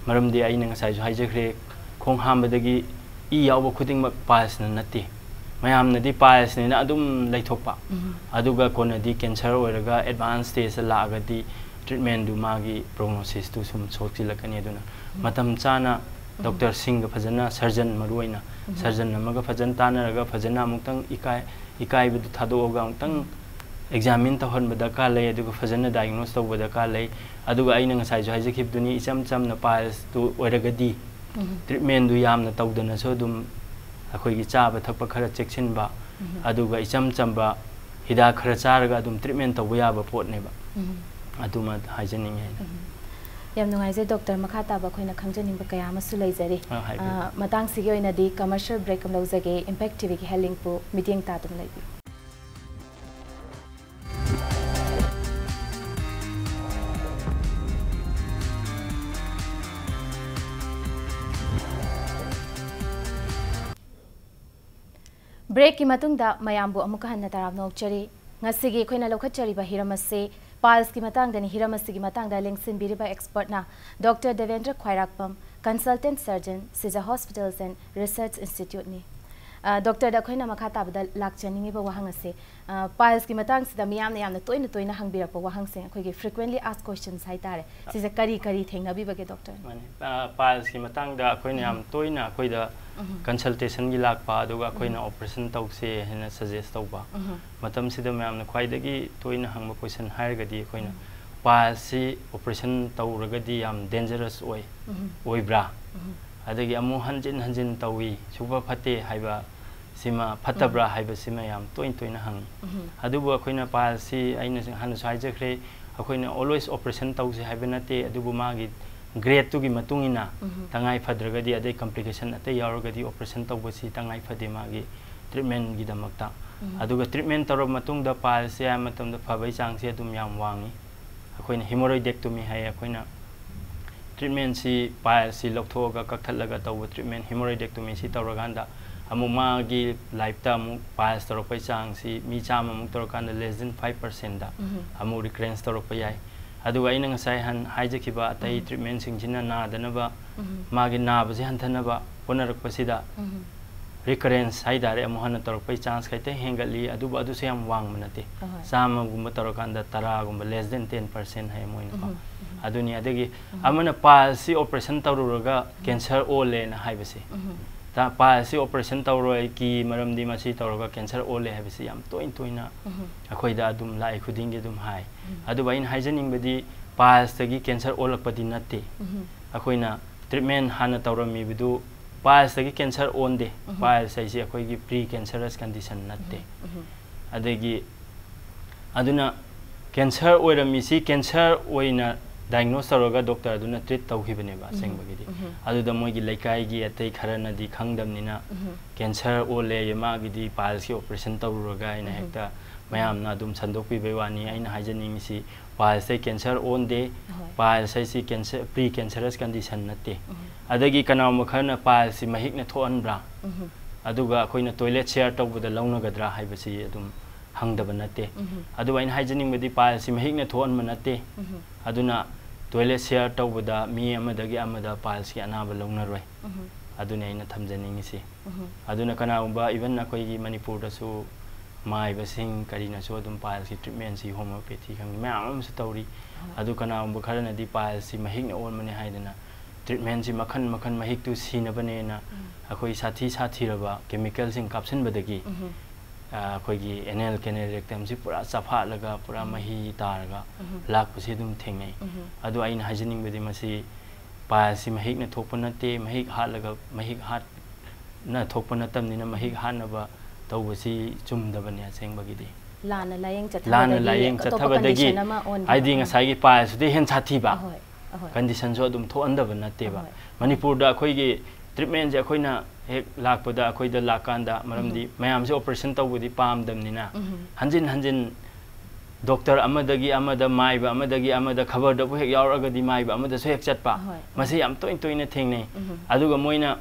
ꯃꯔꯝꯗꯤ ꯑꯩꯅ ꯉꯁꯥꯏꯁꯨ ꯍꯥꯏꯖꯈ꯭ꯔꯦ, ꯈꯣꯡ ꯍꯥꯝꯕꯗꯒꯤ ꯏ ꯌꯥꯎꯕ ꯈꯨꯗꯤꯡꯃꯛ ꯄꯥꯏꯜꯁꯅ ꯅꯠꯇꯦ꯫ ꯃꯌꯥꯝꯅꯗꯤ ꯄꯥꯏꯜꯁꯅꯦꯅ ꯑꯗꯨꯝ ꯂꯩꯊꯣꯛꯄ꯫ ꯑꯗꯨꯒ ꯀꯣꯟꯅꯗꯤ ꯀꯦꯟꯁꯔ ꯑꯣꯏꯔꯒ ꯑꯦꯗꯚꯥꯟꯁ ꯁ꯭ꯇꯦꯖꯇ ꯂꯥꯛꯑꯒꯗꯤ ꯇ꯭ꯔꯤꯠꯃꯦꯟꯗꯨ, ꯃꯥꯒꯤ ꯄ꯭ꯔꯣꯒꯅꯣꯁꯤꯁꯇꯨ ꯁꯨꯝ ꯁꯣꯛꯆꯤꯜꯂꯛꯀꯅꯤ꯫ ꯑꯗꯨꯅ ꯃꯇꯝ ꯆꯥꯅ ꯗꯣꯛꯇꯔꯁꯤꯡꯒ ꯐꯖꯅ, ꯁꯔꯖꯟ ꯃꯔꯨꯑꯣꯏꯅ ꯁꯔꯖꯟ ꯑꯃꯒ ꯐꯖꯅ ꯇꯥꯟꯅꯔꯒ ꯐꯖꯅ ꯑꯃꯨꯛꯇꯪ ꯏꯀꯥꯏ, ꯏꯀꯥꯏꯕꯗꯨ ꯊꯥꯗꯣꯛꯑꯒ ꯑꯃꯨꯛꯇꯪ ꯑꯦꯛꯖꯥꯃꯤꯟ ꯇꯧꯍꯟꯕ ꯗꯔꯀꯥꯔ ꯂꯩ, ꯑꯗꯨꯒ ꯐꯖꯅ ꯗꯥꯏꯒꯅꯣꯁ ꯇꯧꯕ ꯗꯔꯀꯥꯔ ꯂꯩ꯫ ꯑꯗꯨꯒ ꯑꯩꯅ ꯉꯁꯥꯏꯁꯨ ꯍꯥꯏꯖꯈꯤꯕꯗꯨꯅꯤ, ꯏꯆꯝ ꯆꯝꯅ ꯄꯥꯏꯜꯁꯇꯨ ꯑꯣꯏꯔꯒꯗꯤ ꯇ꯭ꯔꯤꯠꯃꯦꯟꯗꯨ ꯌꯥꯝꯅ ꯇꯧꯗꯅꯁꯨ ꯑꯗꯨꯝ ꯑꯩꯈꯣꯏꯒꯤ ꯆꯥꯕ ꯊꯛꯄ ꯈꯔ ꯆꯦꯛꯁꯤꯟꯕ, ꯑꯗꯨꯒ ꯏꯆꯝ ꯆꯝꯕ ꯍꯤꯗꯥꯛ ꯈꯔ ꯆꯥꯔꯒ ꯑꯗꯨꯝ ꯇ꯭ꯔꯤꯠꯃꯦꯟ ꯇꯧꯕ ꯌꯥꯕ ꯄꯣꯠꯅꯦꯕ꯫ ꯑꯗꯨꯃ ꯍꯥꯏꯖꯅꯤꯡꯉꯤ ꯑꯩꯅ꯫ ꯌꯥꯝ ꯅꯨꯡꯉꯥꯏꯖꯩ ꯗꯣꯛꯇꯔ꯫ ꯃꯈꯥ ꯇꯥꯕ ꯑꯩꯈꯣꯏꯅ ꯈꯪꯖꯅꯤꯡꯕ ꯀꯌꯥ ꯑꯃꯁꯨ ꯂꯩꯖꯔꯤ꯫ ꯑ, ꯍꯥꯏꯕꯤꯌꯨ꯫ ꯑ, ꯃꯇꯥꯡꯁꯤꯒꯤ ꯑꯣꯏꯅꯗꯤ ꯀꯃꯔꯁꯤꯌꯦꯜ ꯕ꯭ꯔꯦꯛ ꯑꯃ ꯂꯧꯖꯒꯦ꯫ ꯏꯝꯄꯦꯛ ꯇꯤꯚꯤꯒꯤ ꯍꯦꯠ ꯂꯤꯡꯄꯨ ꯃꯤꯠꯌꯦꯡ ꯇꯥꯗꯨꯅ ꯂꯩꯕꯤꯌꯨ꯫ ꯕ꯭ꯔꯦꯛꯀꯤ ꯃꯇꯨꯡꯗ ꯃꯌꯥꯝꯕꯨ ꯑꯃꯨꯛꯀ ꯍꯟꯅ ꯇꯔꯥꯝꯅ ꯑꯣꯛꯆꯔꯤ꯫ ꯉꯁꯤꯒꯤ ꯑꯩꯈꯣꯏꯅ ꯂꯧꯈꯠꯆꯔꯤꯕ ꯍꯤꯔꯝ ꯑꯁꯤ ꯄꯥꯏꯜꯁꯀꯤ ꯃꯇꯥꯡꯗꯅꯤ꯫ ꯍꯤꯔꯝ ꯑꯁꯤꯒꯤ ꯃꯇꯥꯡꯗ ꯂꯦꯡꯁꯤꯟꯕꯤꯔꯤꯕ ꯑꯦꯛꯁꯄꯔꯠꯅ ꯗꯣꯛꯇꯔ ꯗꯦꯕꯦꯟꯗ꯭ꯔ ꯈ꯭ꯋꯥꯏꯔꯥꯛꯄꯝ, consultant surgeon, Sija Hospitals and Research Instituteꯅꯤ꯫ ꯗꯣꯛꯇꯔꯗ ꯑꯩꯈꯣꯏꯅ ꯃꯈꯥ ꯇꯥꯕꯗ ꯂꯥꯛꯆꯅꯤꯡꯉꯤꯕ ꯋꯥꯍꯪ ꯑꯁꯦ, ꯄꯥꯏꯜꯁꯀꯤ ꯃꯇꯥꯡꯁꯤꯗ ꯃꯤꯌꯥꯝꯅ ꯌꯥꯝꯅ ꯇꯣꯏꯅ ꯇꯣꯏꯅ ꯍꯪꯕꯤꯔꯛꯄ ꯋꯥꯍꯪꯁꯤꯡ, ꯑꯩꯈꯣꯏꯒꯤ frequently asked questions ꯍꯥꯏꯇꯥꯔꯦ, ꯁꯤꯁꯦ ꯀꯔꯤ ꯀꯔꯤ ꯊꯦꯡꯅꯕꯤꯕꯒꯦ, ꯗꯣꯛꯇꯔ? ꯃꯥꯅꯦ꯫ ꯄꯥꯏꯜꯁꯀꯤ ꯃꯇꯥꯡꯗ ꯑꯩꯈꯣꯏꯅ ꯌꯥꯝ ꯇꯣꯏꯅ ꯑꯩꯈꯣꯏꯗ consultationꯒꯤ ꯂꯥꯛꯄ, ꯑꯗꯨꯒ ꯑꯩꯈꯣꯏꯅ operation ꯇꯧꯁꯦ ꯍꯥꯏꯅ suggest ꯇꯧꯕ ꯎꯝ, ꯃꯇꯝꯁꯤꯗ ꯃꯌꯥꯝꯅ ꯈ꯭ꯋꯥꯏꯗꯒꯤ ꯇꯣꯏꯅ ꯍꯪꯕ question ꯍꯥꯏꯔꯒꯗꯤ ꯑꯩꯈꯣꯏꯅ ꯄꯥꯏꯜꯁꯁꯤ operation ꯇꯧꯔꯒꯗꯤ ꯌꯥꯝ dangerous ꯑꯣꯏ, ꯎꯝ, ꯑꯣꯏꯕ꯭ꯔꯥ? ꯎꯝ, ꯑꯗꯒꯤ ꯑꯃꯨꯛ ꯍꯟꯖꯤꯟ ꯍꯟꯖꯤꯟ ꯇꯧꯏ, super ꯐꯠꯇꯦ ꯍꯥꯏꯕ ꯁꯤꯃ, ꯐꯠꯇꯕ꯭ꯔꯥ ꯍꯥꯏꯕꯁꯤꯃ ꯌꯥꯝ ꯇꯣꯏꯅ ꯇꯣꯏꯅ ꯍꯪꯉꯤ꯫ ꯎꯝ, ꯑꯗꯨꯕꯨ ꯑꯩꯈꯣꯏꯅ ꯄꯥꯏꯜꯁꯁꯤ ꯑꯩꯅ ꯍꯥꯟꯅꯁꯨ ꯍꯥꯏꯖꯈ꯭ꯔꯦ, ꯑꯩꯈꯣꯏꯅ always operation ꯇꯧꯁꯦ ꯍꯥꯏꯕ ꯅꯠꯇꯦ, ꯑꯗꯨꯕꯨ ꯃꯥꯒꯤ gradeꯇꯨꯒꯤ ꯃꯇꯨꯡ ꯏꯟꯅ ꯎꯝ, ꯇꯉꯥꯏ ꯐꯗ꯭ꯔꯒꯗꯤ, ꯑꯗꯩ complication ꯑꯇꯩ ꯌꯥꯎꯔꯒꯗꯤ operation ꯇꯧꯕꯁꯤ ꯇꯉꯥꯏ ꯐꯗꯦ ꯃꯥꯒꯤ treatmentꯒꯤꯗꯃꯛꯇ꯫ ꯎꯝ, ꯑꯗꯨꯒ treatment ꯇꯧꯔꯕ ꯃꯇꯨꯡꯗ ꯄꯥꯏꯜꯁꯁꯦ ꯑꯌꯥꯝꯕ ꯃꯇꯝꯗ ꯐꯕꯒꯤ ꯆꯥꯡꯁꯦ ꯑꯗꯨꯝ ꯌꯥꯝ ꯋꯥꯡꯉꯤ꯫ ꯑꯩꯈꯣꯏꯅ hemorrhoidectomy ꯍꯥꯏ, ꯑꯩꯈꯣꯏꯅ treatmentꯁꯤ ꯄꯥꯏꯜꯁꯁꯤ ꯂꯧꯊꯣꯛꯑꯒ ꯀꯛꯊꯠꯂꯒ ꯇꯧꯕ treatment, hemorrhoidectomyꯁꯤ ꯇꯧꯔꯀꯥꯟꯗ ꯑꯃꯨꯛ ꯃꯥꯒꯤ lifeꯇ ꯑꯃꯨꯛ ꯄꯥꯏꯜꯁ ꯇꯧꯔꯛꯄꯒꯤ ꯆꯥꯡꯁꯤ ꯃꯤ ꯆꯥꯝꯃꯃꯨꯛ ꯇꯧꯔꯀꯥꯟꯗ less than five percentꯇ ꯎꯝ, ꯑꯃꯨꯛ recurrence ꯇꯧꯔꯛꯄ ꯌꯥꯏ꯫ ꯑꯗꯨꯒ ꯑꯩꯅ ꯉꯁꯥꯏ ꯍꯥꯟ ꯍꯥꯏꯖꯈꯤꯕ ꯑꯇꯩ ꯎꯝ, treatmentꯁꯤꯡꯁꯤꯅ ꯅꯥꯗꯅꯕ, ꯎꯝ, ꯃꯥꯒꯤ ꯅꯥꯕꯁꯤ ꯍꯟꯊꯅꯕ ꯍꯣꯠꯅꯔꯛꯄꯁꯤꯗ ꯎꯝ, recurrence ꯍꯥꯏꯇꯥꯔꯦ, ꯑꯃꯨꯛ ꯍꯟꯅ ꯇꯧꯔꯛꯄꯒꯤ chance ꯈꯤꯇꯪ ꯍꯦꯟꯒꯠꯂꯤ, ꯑꯗꯨꯕꯨ ꯑꯗꯨꯁꯨ ꯌꯥꯝ ꯋꯥꯡꯕ ꯅꯠꯇꯦ꯫ ꯑꯍꯣꯏ꯫ ꯆꯥꯝꯃꯒꯨꯝꯕ ꯇꯧꯔꯀꯥꯟꯗ ꯇꯔꯥꯒꯨꯝꯕ, less than ten percent ꯍꯥꯏ ꯃꯣꯏꯅꯀꯣ꯫ ꯎꯝ, ꯎꯝ, ꯑꯗꯨꯅꯤ꯫ ꯑꯗꯒꯤ ꯎꯝ, ꯑꯃꯅ ꯄꯥꯏꯜꯁꯁꯤ operation ꯇꯧꯔꯨꯔꯒ cancer ꯑꯣꯜꯂꯦꯅ ꯍꯥꯏꯕꯁꯦ, ꯎꯝ, ꯄꯥꯏꯜꯁꯁꯤ operation ꯇꯧꯔꯣꯏ ꯀꯤ, ꯃꯔꯝꯗꯤ ꯃꯁꯤ ꯇꯧꯔꯒ cancer ꯑꯣꯜꯂꯦ ꯍꯥꯏꯕꯁꯤ ꯌꯥꯝ ꯇꯣꯏ ꯇꯣꯏꯅ ꯎꯝ, ꯑꯩꯈꯣꯏꯗ ꯑꯗꯨꯝ ꯂꯥꯛꯏ, ꯈꯨꯗꯤꯡꯒꯤ ꯑꯗꯨꯝ ꯍꯥꯏ꯫ ꯎꯝ, ꯑꯗꯨꯕꯨ ꯑꯩꯅ ꯍꯥꯏꯖꯅꯤꯡꯕꯗꯤ ꯄꯥꯏꯜꯁꯇꯒꯤ cancer ꯑꯣꯜꯂꯛꯄꯗꯤ ꯅꯠꯇꯦ꯫ ꯎꯝ, ꯑꯩꯈꯣꯏꯅ treatment ꯍꯥꯟꯅ ꯇꯧꯔꯝꯃꯤꯕꯗꯨ ꯄꯥꯏꯜꯁꯇꯒꯤ cancer ꯑꯣꯟꯗꯦ꯫ ꯎꯝ, ꯄꯥꯏꯜꯁ ꯍꯥꯏꯁꯤ ꯑꯩꯈꯣꯏꯒꯤ pre cancerous condition ꯅꯠꯇꯦ꯫ ꯎꯝ, ꯑꯗꯒꯤ ꯑꯗꯨꯅ cancer ꯑꯣꯏꯔꯝꯃꯤꯁꯤ cancer ꯑꯣꯏꯅ diagnose ꯇꯧꯔꯒ doctor ꯑꯗꯨꯅ treat ꯇꯧꯈꯤꯕꯅꯦꯕ ꯎꯝ, ꯑꯁꯦꯡꯕꯒꯤꯗꯤ꯫ ꯎꯝ, ꯑꯗꯨꯗ ꯃꯣꯏꯒꯤ ꯂꯩꯀꯥꯏꯒꯤ ꯑꯇꯩ ꯈꯔꯅꯗꯤ ꯈꯪꯗꯕꯅꯤꯅ ꯎꯝ, cancer ꯑꯣꯜꯂꯦ, ꯃꯥꯒꯤꯗꯤ ꯄꯥꯏꯜꯁꯀꯤ operation ꯇꯧꯔꯨꯔꯒ ꯍꯥꯏꯅ ꯎꯝ, ꯍꯦꯛꯇ ꯃꯌꯥꯝꯅ ꯑꯗꯨꯝ ꯁꯟꯗꯣꯛꯄꯤꯕꯩ ꯋꯥꯅꯤ꯫ ꯑꯩꯅ ꯍꯥꯏꯖꯅꯤꯡꯉꯤꯁꯤ ꯄꯥꯏꯜꯁꯇꯩ cancer ꯑꯣꯟꯗꯦ꯫ ꯍꯣꯏ꯫ ꯄꯥꯏꯜꯁ ꯍꯥꯏꯁꯤ cancer, pre cancerous condition ꯅꯠꯇꯦ꯫ ꯎꯝ, ꯑꯗꯒꯤ ꯀꯅꯥꯒꯨꯝꯕ ꯈꯔꯅ ꯄꯥꯏꯜꯁꯁꯤ ꯃꯍꯤꯛꯅ ꯊꯣꯛꯍꯟꯕ꯭ꯔꯥ, ꯎꯝ, ꯑꯗꯨꯒ ꯑꯩꯈꯣꯏꯅ toilet share ꯇꯧꯕꯗ ꯂꯧꯅꯒꯗ꯭ꯔꯥ ꯍꯥꯏꯕꯁꯤ ꯑꯗꯨꯝ ꯍꯪꯗꯕ ꯅꯠꯇꯦ꯫ ꯎꯝ, ꯑꯗꯨꯕꯨ ꯑꯩꯅ ꯍꯥꯏꯖꯅꯤꯡꯕꯗꯤ ꯄꯥꯏꯜꯁꯁꯤ ꯃꯍꯤꯛꯅ ꯊꯣꯛꯍꯟꯕ ꯅꯠꯇꯦ꯫ ꯎꯝ, ꯑꯗꯨꯅ toilet share ꯇꯧꯕꯗ ꯃꯤ ꯑꯃꯗꯒꯤ ꯑꯃꯗ ꯄꯥꯏꯜꯁꯀꯤ ꯑꯅꯥꯕ ꯂꯧꯅꯔꯣꯏ꯫ ꯎꯝ, ꯑꯗꯨꯅꯤ ꯑꯩꯅ ꯊꯝꯖꯅꯤꯡꯉꯤꯁꯤ꯫ ꯑꯗꯨꯅ ꯀꯅꯥꯒꯨꯝꯕ even ꯑꯩꯈꯣꯏꯒꯤ ꯃꯅꯤꯄꯨꯔꯗꯁꯨ ꯃꯥꯏꯕꯁꯤꯡ ꯀꯔꯤꯅꯁꯨ ꯑꯗꯨꯝ piles ꯀꯤ treatment ꯁꯤ homeopathy ꯈꯪꯗꯦ ꯃꯌꯥꯝ ꯑꯃꯁꯨ ꯇꯧꯔꯤ꯫ ꯑꯗꯨ ꯀꯅꯥꯒꯨꯝꯕ ꯈꯔꯅꯗꯤ piles ꯁꯤ ꯃꯍꯤꯛꯅ ꯑꯣꯟꯕꯅꯦ ꯍꯥꯏꯗꯅ treatment ꯁꯤ ꯃꯈꯟ ꯃꯈꯟ ꯃꯍꯤꯛꯇꯨ ꯁꯤꯅꯕꯅꯦꯅ ꯑꯩꯈꯣꯏ ꯁꯥꯊꯤ ꯁꯥꯊꯤꯔꯕ chemical ꯁꯤꯡ ꯀꯥꯞꯁꯤꯟꯕꯗꯒꯤ, ꯑ, ꯑꯩꯈꯣꯏꯒꯤ anal canal rectum ꯁꯤ ꯄꯨꯔꯥ ꯆꯥꯐꯥꯠꯂꯒ ꯄꯨꯔꯥ ꯃꯍꯤ ꯇꯥꯔꯒ ꯂꯥꯛꯄꯁꯤ ꯑꯗꯨꯝ ꯊꯦꯡꯅꯩ꯫ ꯑꯗꯨ ꯑꯩꯅ ꯍꯥꯏꯖꯅꯤꯡꯕꯗꯤ ꯃꯁꯤ piles ꯁꯤ ꯃꯍꯤꯛꯅ ꯊꯣꯛꯄ ꯅꯠꯇꯦ, ꯃꯍꯤꯛ ꯍꯥꯠꯂꯒ ꯃꯍꯤꯛ ꯍꯥꯠꯅ ꯊꯣꯛꯄ ꯅꯠꯇꯕꯅꯤꯅ ꯃꯍꯤꯛ ꯍꯥꯠꯅꯕ ꯇꯧꯕꯁꯤ ꯆꯨꯝꯗꯕꯅꯤ ꯑꯁꯦꯡꯕꯒꯤꯗꯤ꯫ ꯂꯥꯟꯅ ꯂꯥꯏꯌꯦꯡ ꯂꯥꯟꯅ ꯆꯠꯊꯕꯗꯒꯤ ꯂꯥꯏꯌꯦꯡ ꯑꯇꯣꯞꯄ ꯆꯠꯊꯕꯗꯒꯤ condition ꯑꯃ ꯑꯣꯟꯈꯤꯕ꯫ ꯍꯥꯏꯗꯤ ꯉꯁꯥꯏꯒꯤ piles ꯇꯨꯗꯤ ꯍꯦꯟꯅ ꯁꯥꯊꯤꯕ ꯑꯍꯣꯏ, ꯑꯍꯣꯏ꯫ Condition ꯁꯨ ꯑꯗꯨꯝ ꯊꯣꯛꯍꯟꯗꯕ ꯅꯠꯇꯦꯕ꯫ ꯑꯍꯣꯏ꯫ ꯃꯅꯤꯄꯨꯔꯗ ꯑꯩꯈꯣꯏꯒꯤ treatment ꯁꯦ ꯑꯩꯈꯣꯏꯅ ꯍꯦꯛ ꯂꯥꯛꯄꯗ ꯑꯩꯈꯣꯏꯗ ꯂꯥꯛꯀꯥꯟꯗ, ꯃꯔꯝꯗꯤ ꯃꯌꯥꯝꯁꯦ operation ꯇꯧꯕꯗꯤ ꯄꯥꯝꯗꯕꯅꯤꯅ, ꯍꯟꯖꯤꯟ ꯍꯟꯖꯤꯟ doctor ꯑꯃꯗꯒꯤ ꯑꯃꯗ, ꯃꯥꯏꯕ ꯑꯃꯗꯒꯤ ꯑꯃꯗ, ꯈꯕꯔꯗꯕꯨ ꯍꯦꯛ ꯌꯥꯎꯔꯛꯑꯒꯗꯤ ꯃꯥꯏꯕ ꯑꯃꯗꯁꯨ ꯍꯦꯛ ꯆꯠꯄ, ꯍꯣꯏ꯫ ꯃꯁꯤ ꯌꯥꯝ ꯇꯣꯏꯅ ꯇꯣꯏꯅ ꯊꯦꯡꯅꯩ꯫ ꯑꯗꯨꯒ ꯃꯣꯏꯅ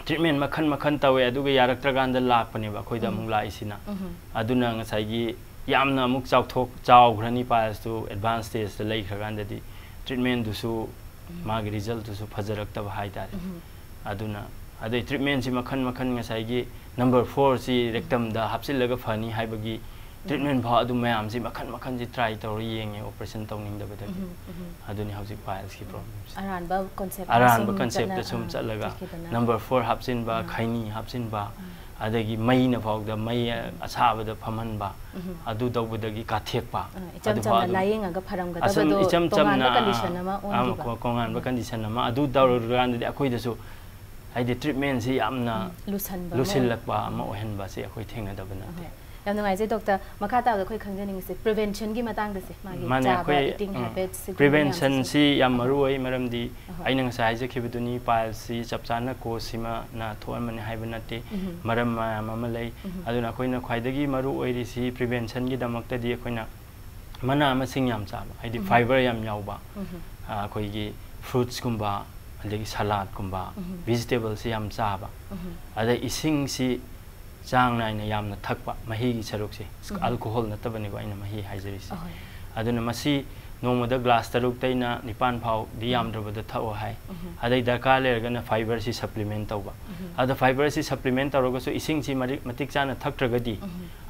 treatment ꯃꯈꯟ ꯃꯈꯟ ꯇꯧꯋꯦ, ꯑꯗꯨꯒ ꯌꯥꯔꯛꯇ꯭ꯔꯀꯥꯟꯗ ꯂꯥꯛꯄꯅꯦꯕ ꯑꯩꯈꯣꯏꯗ ꯑꯃꯨꯛ ꯂꯥꯛꯏꯁꯤꯅ꯫ ꯑꯗꯨꯅ ꯉꯁꯥꯏꯒꯤ ꯌꯥꯝꯅ ꯑꯃꯨꯛ ꯆꯥꯎꯊꯣꯛ-, ꯆꯥꯎꯈ꯭ꯔꯅꯤ, piles ꯇꯨ advanced stage ꯇ ꯂꯩꯈ꯭ꯔꯀꯥꯟꯗꯗꯤ treatment ꯇꯨꯁꯨ ꯃꯥꯒꯤ result ꯇꯨꯁꯨ ꯐꯖꯔꯛꯇꯕ ꯍꯥꯏꯇꯥꯔꯦ꯫ ꯑꯗꯨꯅ ꯑꯗꯩ treatment ꯁꯤ ꯃꯈꯟ ꯃꯈꯟ, ꯉꯁꯥꯏꯒꯤ number four ꯁꯤ rectum ꯗ ꯍꯥꯞꯆꯤꯜꯂꯒ ꯐꯅꯤ ꯍꯥꯏꯕꯒꯤ treatment ꯐꯥꯎ ꯑꯗꯨꯝ ꯃꯌꯥꯝꯁꯤ ꯃꯈꯟ ꯃꯈꯟꯁꯤ try ꯇꯧꯔ ꯌꯦꯡꯉꯦ operation ꯇꯧꯅꯤꯡꯗꯕꯗꯒꯤ꯫ ꯑꯗꯨꯅꯤ ꯍꯧꯖꯤꯛ piles ꯀꯤ problem ꯁꯦ꯫ ꯑꯔꯥꯟꯕ concept ꯗ ꯑꯔꯥꯟꯕ ꯁꯨꯝ concept ꯗ ꯆꯠꯅ-, ꯁꯨꯝ ꯑꯥ, ꯆꯠꯂꯒ ꯆꯠꯈꯤꯗꯅ꯫ Number four ꯍꯥꯞꯆꯤꯟꯕ, ꯈꯩꯅꯤ ꯍꯥꯞꯆꯤꯟꯕ, ꯑꯗꯒꯤ ꯃꯩꯅ ꯐꯥꯎꯗ ꯃꯩ ꯑꯁꯥꯕꯗ ꯐꯝꯍꯟꯕ, ꯑꯗꯨ ꯇꯧꯕꯗꯒꯤ ꯀꯥꯊꯦꯛꯄ, ꯑꯥ, ꯏꯆꯝ ꯑꯗꯨ ꯐꯥꯎ ꯆꯝꯅ ꯑꯗꯨꯝ ꯂꯥꯏꯌꯦꯡꯉꯒ ꯐꯔꯝꯒꯗꯕꯗꯣ ꯑꯁꯨꯝ ꯏꯆꯝ ꯇꯣꯉꯥꯟꯕ ꯆꯝꯅ, condition ꯑꯃ ꯑꯥ, ꯑꯣꯟꯈꯤꯕ꯫ ꯀꯣ-, ꯇꯣꯉꯥꯟꯕ condition ꯑꯃ ꯑꯗꯨ ꯇꯧꯔꯀꯥꯟꯗꯗꯤ ꯑꯩꯈꯣꯏꯗꯁꯨ ꯍꯥꯏꯗꯤ treatment ꯁꯤ ꯌꯥꯝꯅ ꯎꯝ, ꯂꯨꯁꯟꯕ ꯑꯃ ꯂꯨꯁꯤꯜꯂꯛꯄ ꯑꯃ ꯑꯣꯏꯍꯟꯕꯁꯦ ꯑꯩꯈꯣꯏ ꯊꯦꯡꯅꯗꯕ ꯅꯠꯇꯦ꯫ ꯑꯍꯣꯏ꯫ ꯌꯥꯝ ꯅꯨꯡꯉꯥꯏꯖꯩ doctor꯫ ꯃꯈꯥ ꯇꯥꯕꯗ ꯑꯩꯈꯣꯏ ꯈꯪꯖꯅꯤꯡꯉꯤꯁꯦ prevention ꯒꯤ ꯃꯇꯥꯡꯗꯁꯦ, ꯃꯥꯒꯤ ꯃꯥꯅꯦ, ꯆꯥꯕ, ꯑꯩꯈꯣꯏ, eating ꯎꯝ, habits ꯁꯤꯒꯨꯝꯕ prevention ꯃꯌꯥꯝꯁꯤꯁꯨ꯫ ꯁꯤ ꯌꯥꯝ ꯃꯔꯨ ꯑꯣꯏ, ꯃꯔꯝꯗꯤ ꯑꯍꯣꯏ꯫ ꯑꯩꯅ ꯉꯁꯥꯏ ꯍꯥꯏꯖꯈꯤꯕꯗꯨꯅꯤ, piles ꯁꯤ ꯆꯞ ꯆꯥꯅ cause ꯁꯤꯃꯅ ꯊꯣꯛꯍꯟꯕꯅꯤ ꯍꯥꯏꯕ ꯅꯠꯇꯦ, ꯃꯔꯝ ꯃꯌꯥꯝ ꯑꯃ ꯂꯩ꯫ ꯑꯗꯨꯅ ꯑꯩꯈꯣꯏꯅ ꯈ꯭ꯋꯥꯏꯗꯒꯤ ꯃꯔꯨ ꯑꯣꯏꯔꯤꯁꯤ prevention ꯒꯤꯗꯃꯛꯇꯗꯤ ꯑꯩꯈꯣꯏꯅ ꯃꯅꯥ ꯃꯁꯤꯡ ꯌꯥꯝ ꯆꯥꯕ, ꯍꯥꯏꯗꯤ fiber ꯌꯥꯝ ꯌꯥꯎꯕ, ꯑ, ꯑꯩꯈꯣꯏꯒꯤ fruits ꯀꯨꯝꯕ, ꯑꯗꯒꯤ salad ꯀꯨꯝꯕ, vegetable ꯁꯤ ꯌꯥꯝ ꯆꯥꯕ, ꯑꯗꯩ ꯏꯁꯤꯡꯁꯤ ꯆꯥꯡ ꯅꯥꯏꯅ ꯌꯥꯝꯅ ꯊꯛꯄ, ꯃꯍꯤꯒꯤ ꯁꯔꯨꯛꯁꯦ, alcohol ꯅꯠꯇꯕꯅꯤꯀꯣ ꯑꯩꯅ ꯃꯍꯤ ꯍꯥꯏꯖꯔꯤꯁꯦ꯫ ꯑꯍꯣꯏ꯫ ꯑꯗꯨꯅ ꯃꯁꯤ ꯅꯣꯡꯃꯗ ꯒ꯭ꯂꯥꯁ ꯇꯔꯨꯛꯇꯩꯅ ꯅꯤꯄꯥꯟ ꯐꯥꯎꯗꯤ ꯌꯥꯝꯗ꯭ꯔꯕꯗ ꯊꯛꯑꯣ ꯍꯥꯏ꯫ ꯑꯗꯩ ꯗꯔꯀꯥꯔ ꯂꯩꯔꯒꯅ ꯐꯥꯏꯕꯔꯁꯤ ꯁꯄ꯭ꯂꯤꯃꯦꯟ ꯇꯧꯕ꯫ ꯑꯗ ꯐꯥꯏꯕꯔꯁꯤ ꯁꯄ꯭ꯂꯤꯃꯦꯟ ꯇꯧꯔꯒꯁꯨ ꯏꯁꯤꯡꯁꯤ ꯃꯔꯤ- ꯃꯇꯤꯛ ꯆꯥꯅ ꯊꯛꯇ꯭ꯔꯒꯗꯤ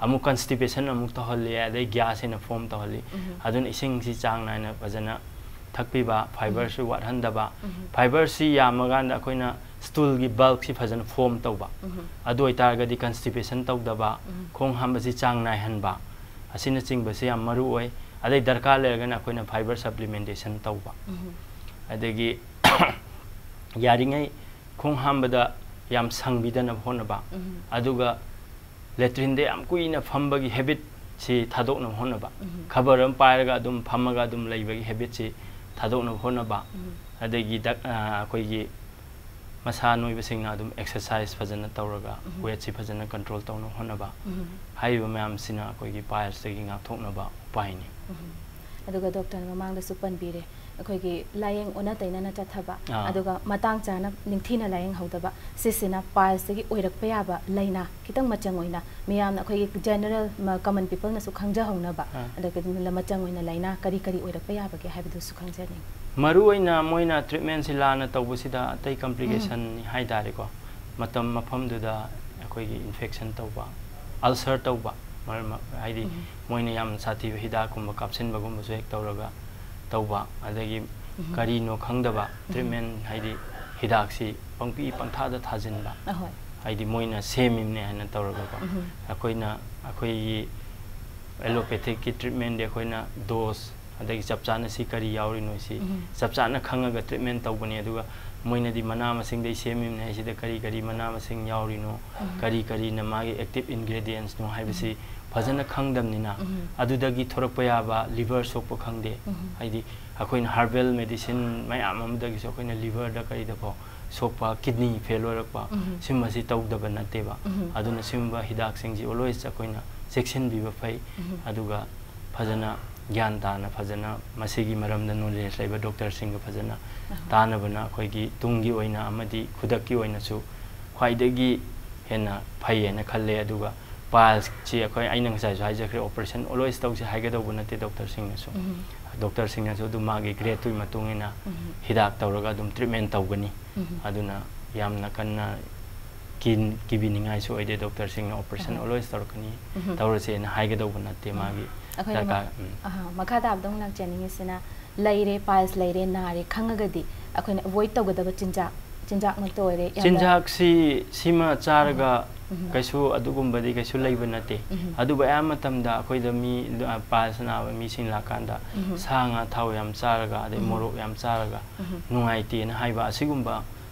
ꯑꯃꯨꯛ ꯀꯟꯁꯇꯤꯄꯦꯁꯟ ꯑꯃꯨꯛ ꯇꯧꯍꯜꯂꯤ, ꯑꯗꯩ ꯒ꯭ꯌꯥꯁ ꯍꯦꯟꯅ ꯐꯣꯝ ꯇꯧꯍꯜꯂꯤ꯫ ꯑꯗꯨꯅ ꯏꯁꯤꯡꯁꯤ ꯆꯥꯡ ꯅꯥꯏꯅ ꯐꯖꯅ ꯊꯛꯄꯤꯕ, ꯐꯥꯏꯕꯔꯁꯨ ꯋꯥꯠꯍꯟꯗꯕ꯫ ꯐꯥꯏꯕꯔꯁꯤ ꯌꯥꯝꯃꯀꯥꯟꯗ ꯑꯩꯈꯣꯏꯅ ꯁ꯭ꯇꯨꯜꯒꯤ ꯕꯜꯛꯁꯤ ꯐꯖꯅ ꯐꯣꯝ ꯇꯧꯕ꯫ ꯑꯗꯨ ꯑꯣꯏꯇꯥꯔꯒꯗꯤ ꯀꯟꯁꯇꯤꯄꯦꯁꯟ ꯇꯧꯗꯕ, ꯈꯣꯡ ꯍꯥꯝꯕꯁꯤ ꯆꯥꯡ ꯅꯥꯏꯍꯟꯕ, ꯑꯁꯤꯅꯆꯤꯡꯕꯁꯤ ꯌꯥꯝ ꯃꯔꯨ ꯑꯣꯏ꯫ ꯑꯗꯩ ꯗꯔꯀꯥꯔ ꯂꯩꯔꯒꯅ ꯑꯩꯈꯣꯏꯅ ꯐꯥꯏꯕꯔ ꯁꯄ꯭ꯂꯤꯃꯦꯟꯇꯦꯁꯟ ꯇꯧꯕ꯫ ꯑꯗꯒꯤ ꯌꯥꯔꯤꯉꯩ ꯈꯣꯡ ꯍꯥꯝꯕꯗ ꯌꯥꯝ ꯁꯪꯕꯤꯗꯅꯕ ꯍꯣꯠꯅꯕ꯫ ꯑꯗꯨꯒ ꯂꯦꯇ꯭ꯔꯤꯟꯗ ꯌꯥꯝ ꯀꯨꯏꯅ ꯐꯝꯕꯒꯤ ꯍꯦꯕꯤꯠꯁꯤ ꯊꯥꯗꯣꯛꯅꯕ ꯍꯣꯠꯅꯕ꯫ ꯈꯕꯔ ꯑꯃ ꯄꯥꯏꯔꯒ ꯑꯗꯨꯝ ꯐꯝꯃꯒ ꯑꯗꯨꯝ ꯂꯩꯕꯒꯤ ꯍꯦꯕꯤꯠꯁꯤ ꯊꯥꯗꯣꯛꯅꯕ ꯍꯣꯠꯅꯕ꯫ ꯑꯗꯒꯤ ꯗꯛ- ꯑ, ꯑꯩꯈꯣꯏꯒꯤ ꯃꯁꯥ ꯅꯣꯏꯕꯁꯤꯡꯅ ꯑꯗꯨꯝ ꯑꯦꯛꯁꯔꯁꯥꯏꯁ ꯐꯖꯅ ꯇꯧꯔꯒ ꯋꯦꯠꯁꯤ ꯐꯖꯅ ꯀꯟꯇ꯭ꯔꯣꯜ ꯇꯧꯅꯕ ꯍꯣꯠꯅꯕ꯫ ꯍꯥꯏꯔꯤꯕ ꯃꯌꯥꯝꯁꯤꯅ ꯑꯩꯈꯣꯏꯒꯤ ꯄꯥꯏꯜꯁꯇꯒꯤ ꯉꯥꯛꯊꯣꯛꯅꯕ ꯎꯄꯥꯏꯅꯤ꯫ ꯑꯗꯨꯒ ꯗꯣꯛꯇꯔꯅ ꯃꯃꯥꯡꯗꯁꯨ ꯄꯟꯕꯤꯔꯦ, ꯑꯩꯈꯣꯏꯒꯤ ꯂꯥꯏꯌꯦꯡ ꯑꯣꯟꯅ ꯇꯩꯅꯅ ꯆꯠꯊꯕ, ꯑꯥ꯫ ꯑꯗꯨꯒ ꯃꯇꯥꯡ ꯆꯥꯅ ꯅꯤꯡꯊꯤꯅ ꯂꯥꯏꯌꯦꯡꯍꯧꯗꯕ, ꯁꯤꯁꯤꯅ ꯄꯥꯏꯜꯁꯇꯒꯤ ꯑꯣꯏꯔꯛꯄ ꯌꯥꯕ ꯂꯥꯏꯅꯥ, ꯈꯤꯇꯪ ꯃꯆꯪ ꯑꯣꯏꯅ ꯃꯤꯌꯥꯝꯅ, ꯑꯩꯈꯣꯏꯒꯤ ꯖꯦꯅꯔꯦꯜ, ꯃ-, ꯀꯃꯟ ꯄꯤꯄꯜꯅꯁꯨ ꯈꯪꯖꯍꯧꯅꯕ, ꯑꯥ꯫ ꯑꯗꯨꯒ ꯃꯆꯪ ꯑꯣꯏꯅ ꯂꯥꯏꯅꯥ ꯀꯔꯤ ꯀꯔꯤ ꯑꯣꯏꯔꯛꯄ ꯌꯥꯕꯒꯦ ꯍꯥꯏꯕꯗꯨꯁꯨ ꯈꯪꯖꯅꯤꯡꯉꯤ꯫ ꯃꯔꯨ ꯑꯣꯏꯅ ꯃꯣꯏꯅ ꯇ꯭ꯔꯤꯠꯃꯦꯟꯁꯤ ꯂꯥꯟꯅ ꯇꯧꯕꯁꯤꯗ ꯑꯇꯩ ꯀꯝꯄ꯭ꯂꯤꯀꯦꯁꯟꯅꯤ ꯍꯥꯏ ꯇꯥꯔꯦꯀꯣ꯫ ꯃꯇꯝ ꯃꯐꯝꯗꯨꯗ ꯑꯩꯈꯣꯏꯒꯤ ꯏꯟꯐꯦꯛꯁꯟ ꯇꯧꯕ, ꯑꯜꯁꯔ ꯇꯧꯕ, ꯃꯔꯝ ꯍꯥꯏꯗꯤ ꯃꯣꯏꯅ ꯌꯥꯝꯅ ꯁꯥꯊꯤꯕ ꯍꯤꯗꯥꯛꯀꯨꯝꯕ ꯀꯥꯞꯁꯤꯟꯕꯒꯨꯝꯕꯁꯨ ꯍꯦꯛ ꯇꯧꯔꯒ ꯇꯧꯕ, ꯑꯗꯒꯤ ꯀꯔꯤꯅꯣ ꯈꯪꯗꯕ ꯇ꯭ꯔꯤꯠꯃꯦꯟ, ꯍꯥꯏꯗꯤ ꯍꯤꯗꯥꯛꯁꯤ ꯄꯪꯄꯤ ꯄꯪꯊꯥꯗ ꯊꯥꯖꯤꯟꯕ, ꯑꯍꯣꯏ꯫ ꯍꯥꯏꯗꯤ ꯃꯣꯏꯅ ꯁꯦꯝꯃꯤꯕꯅꯦ ꯍꯥꯏꯅ ꯇꯧꯔꯒꯀꯣ꯫ ꯑꯩꯈꯣꯏꯅ, ꯑꯩꯈꯣꯏꯒꯤ ꯑꯦꯂꯣꯄꯦꯊꯤꯛꯀꯤ ꯇ꯭ꯔꯤꯠꯃꯦꯟꯗꯤ ꯑꯩꯈꯣꯏꯅ ꯗꯣꯁ, ꯑꯗꯒꯤ ꯆꯞ ꯆꯥꯅ ꯁꯤ ꯀꯔꯤ ꯌꯥꯎꯔꯤꯅꯣ, ꯁꯤ ꯆꯞ ꯆꯥꯅ ꯈꯪꯉꯒ ꯇ꯭ꯔꯤꯠꯃꯦꯟ ꯇꯧꯕꯅꯦ꯫ ꯑꯗꯨꯒ ꯃꯣꯏꯅꯗꯤ ꯃꯅꯥ ꯃꯁꯤꯡꯗꯩ ꯁꯦꯝꯃꯤꯕꯅꯦ ꯍꯥꯏꯁꯤꯗ ꯀꯔꯤ ꯀꯔꯤ ꯃꯅꯥ ꯃꯁꯤꯡ ꯌꯥꯎꯔꯤꯅꯣ, ꯀꯔꯤ ꯀꯔꯤꯅ ꯃꯥꯒꯤ ꯑꯦꯛꯇꯤꯚ ꯏꯟꯒ꯭ꯔꯦꯗꯤꯌꯦꯟꯁꯅꯣ ꯍꯥꯏꯕꯁꯤ ꯐꯖꯅ ꯈꯪꯗꯕꯅꯤꯅ, ꯑꯗꯨꯗꯒꯤ ꯊꯣꯔꯛꯄ ꯌꯥꯕ ꯂꯤꯚꯔ ꯁꯣꯛꯄ ꯈꯪꯗꯦ, ꯍꯥꯏꯗꯤ ꯑꯩꯈꯣꯏꯅ ꯍꯔꯕꯦꯜ ꯃꯦꯗꯤꯁꯤꯟ ꯃꯌꯥꯝ ꯑꯃꯗꯒꯤꯁꯨ ꯑꯩꯈꯣꯏꯅ ꯂꯤꯚꯔꯗ ꯀꯔꯤꯗꯐꯥꯎ ꯁꯣꯛꯄ, ꯀꯤꯗꯅꯤ ꯐꯦꯜ ꯑꯣꯏꯔꯛꯄ, ꯁꯤꯒꯨꯝꯕꯁꯤ ꯇꯧꯗꯕ ꯅꯠꯇꯦꯕ꯫ ꯑꯗꯨꯅ ꯁꯤꯒꯨꯝꯕ ꯍꯤꯗꯥꯛꯁꯤꯡꯁꯤ ꯑꯣꯜꯋꯦꯁ ꯑꯩꯈꯣꯏꯅ ꯆꯦꯛꯁꯤꯟꯕꯤꯕ ꯐꯩ꯫ ꯑꯗꯨꯒ ꯐꯖꯅ ꯒ꯭ꯌꯥꯟ ꯇꯥꯅ, ꯐꯖꯅ ꯃꯁꯤꯒꯤ ꯃꯔꯝꯗ ꯅꯣꯂꯦꯖ ꯂꯩꯕ ꯗꯣꯛꯇꯔꯁꯤꯡꯒ ꯐꯖꯅ ꯇꯥꯟꯅꯕꯅ ꯑꯩꯈꯣꯏꯒꯤ ꯇꯨꯡꯒꯤ ꯑꯣꯏꯅ ꯑꯃꯗꯤ ꯈꯨꯗꯛꯀꯤ ꯑꯣꯏꯅꯁꯨ ꯈ꯭ꯋꯥꯏꯗꯒꯤ ꯍꯦꯟꯅ ꯐꯩ ꯍꯥꯏꯅ ꯈꯜꯂꯦ꯫ ꯑꯗꯨꯒ ꯄꯥꯏꯜꯁꯁꯤ ꯑꯩꯈꯣꯏ, ꯑꯩꯅ ꯉꯁꯥꯏꯁꯨ ꯍꯥꯏꯖꯈ꯭ꯔꯦ, ꯑꯣꯄꯔꯦꯁꯟ ꯑꯣꯜꯋꯦꯁ ꯇꯧꯁꯦ ꯍꯥꯏꯒꯗꯧꯕ ꯅꯠꯇꯦ ꯗꯣꯛꯇꯔꯁꯤꯡꯅꯁꯨ꯫ ꯗꯣꯛꯇꯔꯁꯤꯡꯅꯁꯨ ꯑꯗꯨꯝ ꯃꯥꯒꯤ ꯒ꯭ꯔꯦꯗꯇꯨꯒꯤ ꯃꯇꯨꯡ ꯏꯟꯅ ꯍꯤꯗꯥꯛ ꯇꯧꯔꯒ ꯑꯗꯨꯝ ꯇ꯭ꯔꯤꯠꯃꯦꯟ ꯇꯧꯒꯅꯤ꯫ ꯑꯗꯨꯅ ꯌꯥꯝꯅ ꯀꯟꯅ ꯀꯤꯟ-, ꯀꯤꯕꯤꯅꯤꯡꯉꯥꯏꯁꯨ ꯑꯣꯏꯗꯦ꯫ ꯗꯣꯛꯇꯔꯁꯤꯡꯅ ꯑꯣꯄꯔꯦꯁꯟ ꯑꯍꯣꯏ꯫ ꯑꯣꯜꯋꯦꯁ ꯇꯧꯔꯛꯀꯅꯤ, ꯎꯝ꯫ ꯇꯧꯔꯁꯦꯅ ꯍꯥꯏꯒꯗꯧꯕ ꯅꯠꯇꯦ꯫ ꯎꯝ꯫ ꯃꯥꯒꯤ ꯑꯩꯈꯣꯏꯅ ꯗꯔꯀꯥꯔ, ꯃ-, ꯎꯝ꯫ ꯑꯍꯥ, ꯃꯈꯥ ꯇꯥꯕꯗ ꯑꯃꯨꯛ ꯂꯥꯛꯆꯅꯤꯡꯉꯤꯁꯤꯅ, ꯂꯩꯔꯦ, ꯄꯥꯏꯜꯁ ꯂꯩꯔꯦ, ꯅꯥꯔꯦ ꯈꯪꯉꯒꯗꯤ ꯑꯩꯈꯣꯏꯅ ꯑꯦꯚꯣꯏꯗ ꯇꯧꯒꯗꯕ ꯆꯤꯟꯖꯥꯛ, ꯆꯤꯟꯖꯥꯛꯃꯛꯇ ꯑꯣꯏꯔꯦ, ꯌꯥꯝꯅ ꯆꯤꯟꯖꯥꯛꯁꯤ ꯁꯤꯃ ꯆꯥꯔꯒ ꯎꯝ꯫ ꯀꯩꯁꯨ ꯑꯗꯨꯒꯨꯝꯕꯗꯤ ꯀꯩꯁꯨ ꯂꯩꯕ ꯅꯠꯇꯦ꯫ ꯎꯝ꯫ ꯑꯗꯨꯕꯨ ꯑꯌꯥꯝꯕ ꯃꯇꯝꯗ ꯑꯩꯈꯣꯏꯗ ꯃꯤ, ꯑ, ꯄꯥꯏꯜꯁ ꯅꯥꯕ ꯃꯤꯁꯤꯡ ꯂꯥꯛꯀꯥꯟꯗ ꯎꯝ꯫ ꯁꯥ ꯉꯥ ꯊꯥꯎ ꯌꯥꯝ ꯆꯥꯔꯒ, ꯑꯗꯩ ꯎꯝ꯫ ꯃꯣꯔꯣꯛ ꯌꯥꯝ ꯆꯥꯔꯒ ꯎꯝ꯫ ꯅꯨꯡꯉꯥꯏꯇꯦꯅ ꯍꯥꯏꯕ, ꯑꯁꯤꯒꯨꯝꯕ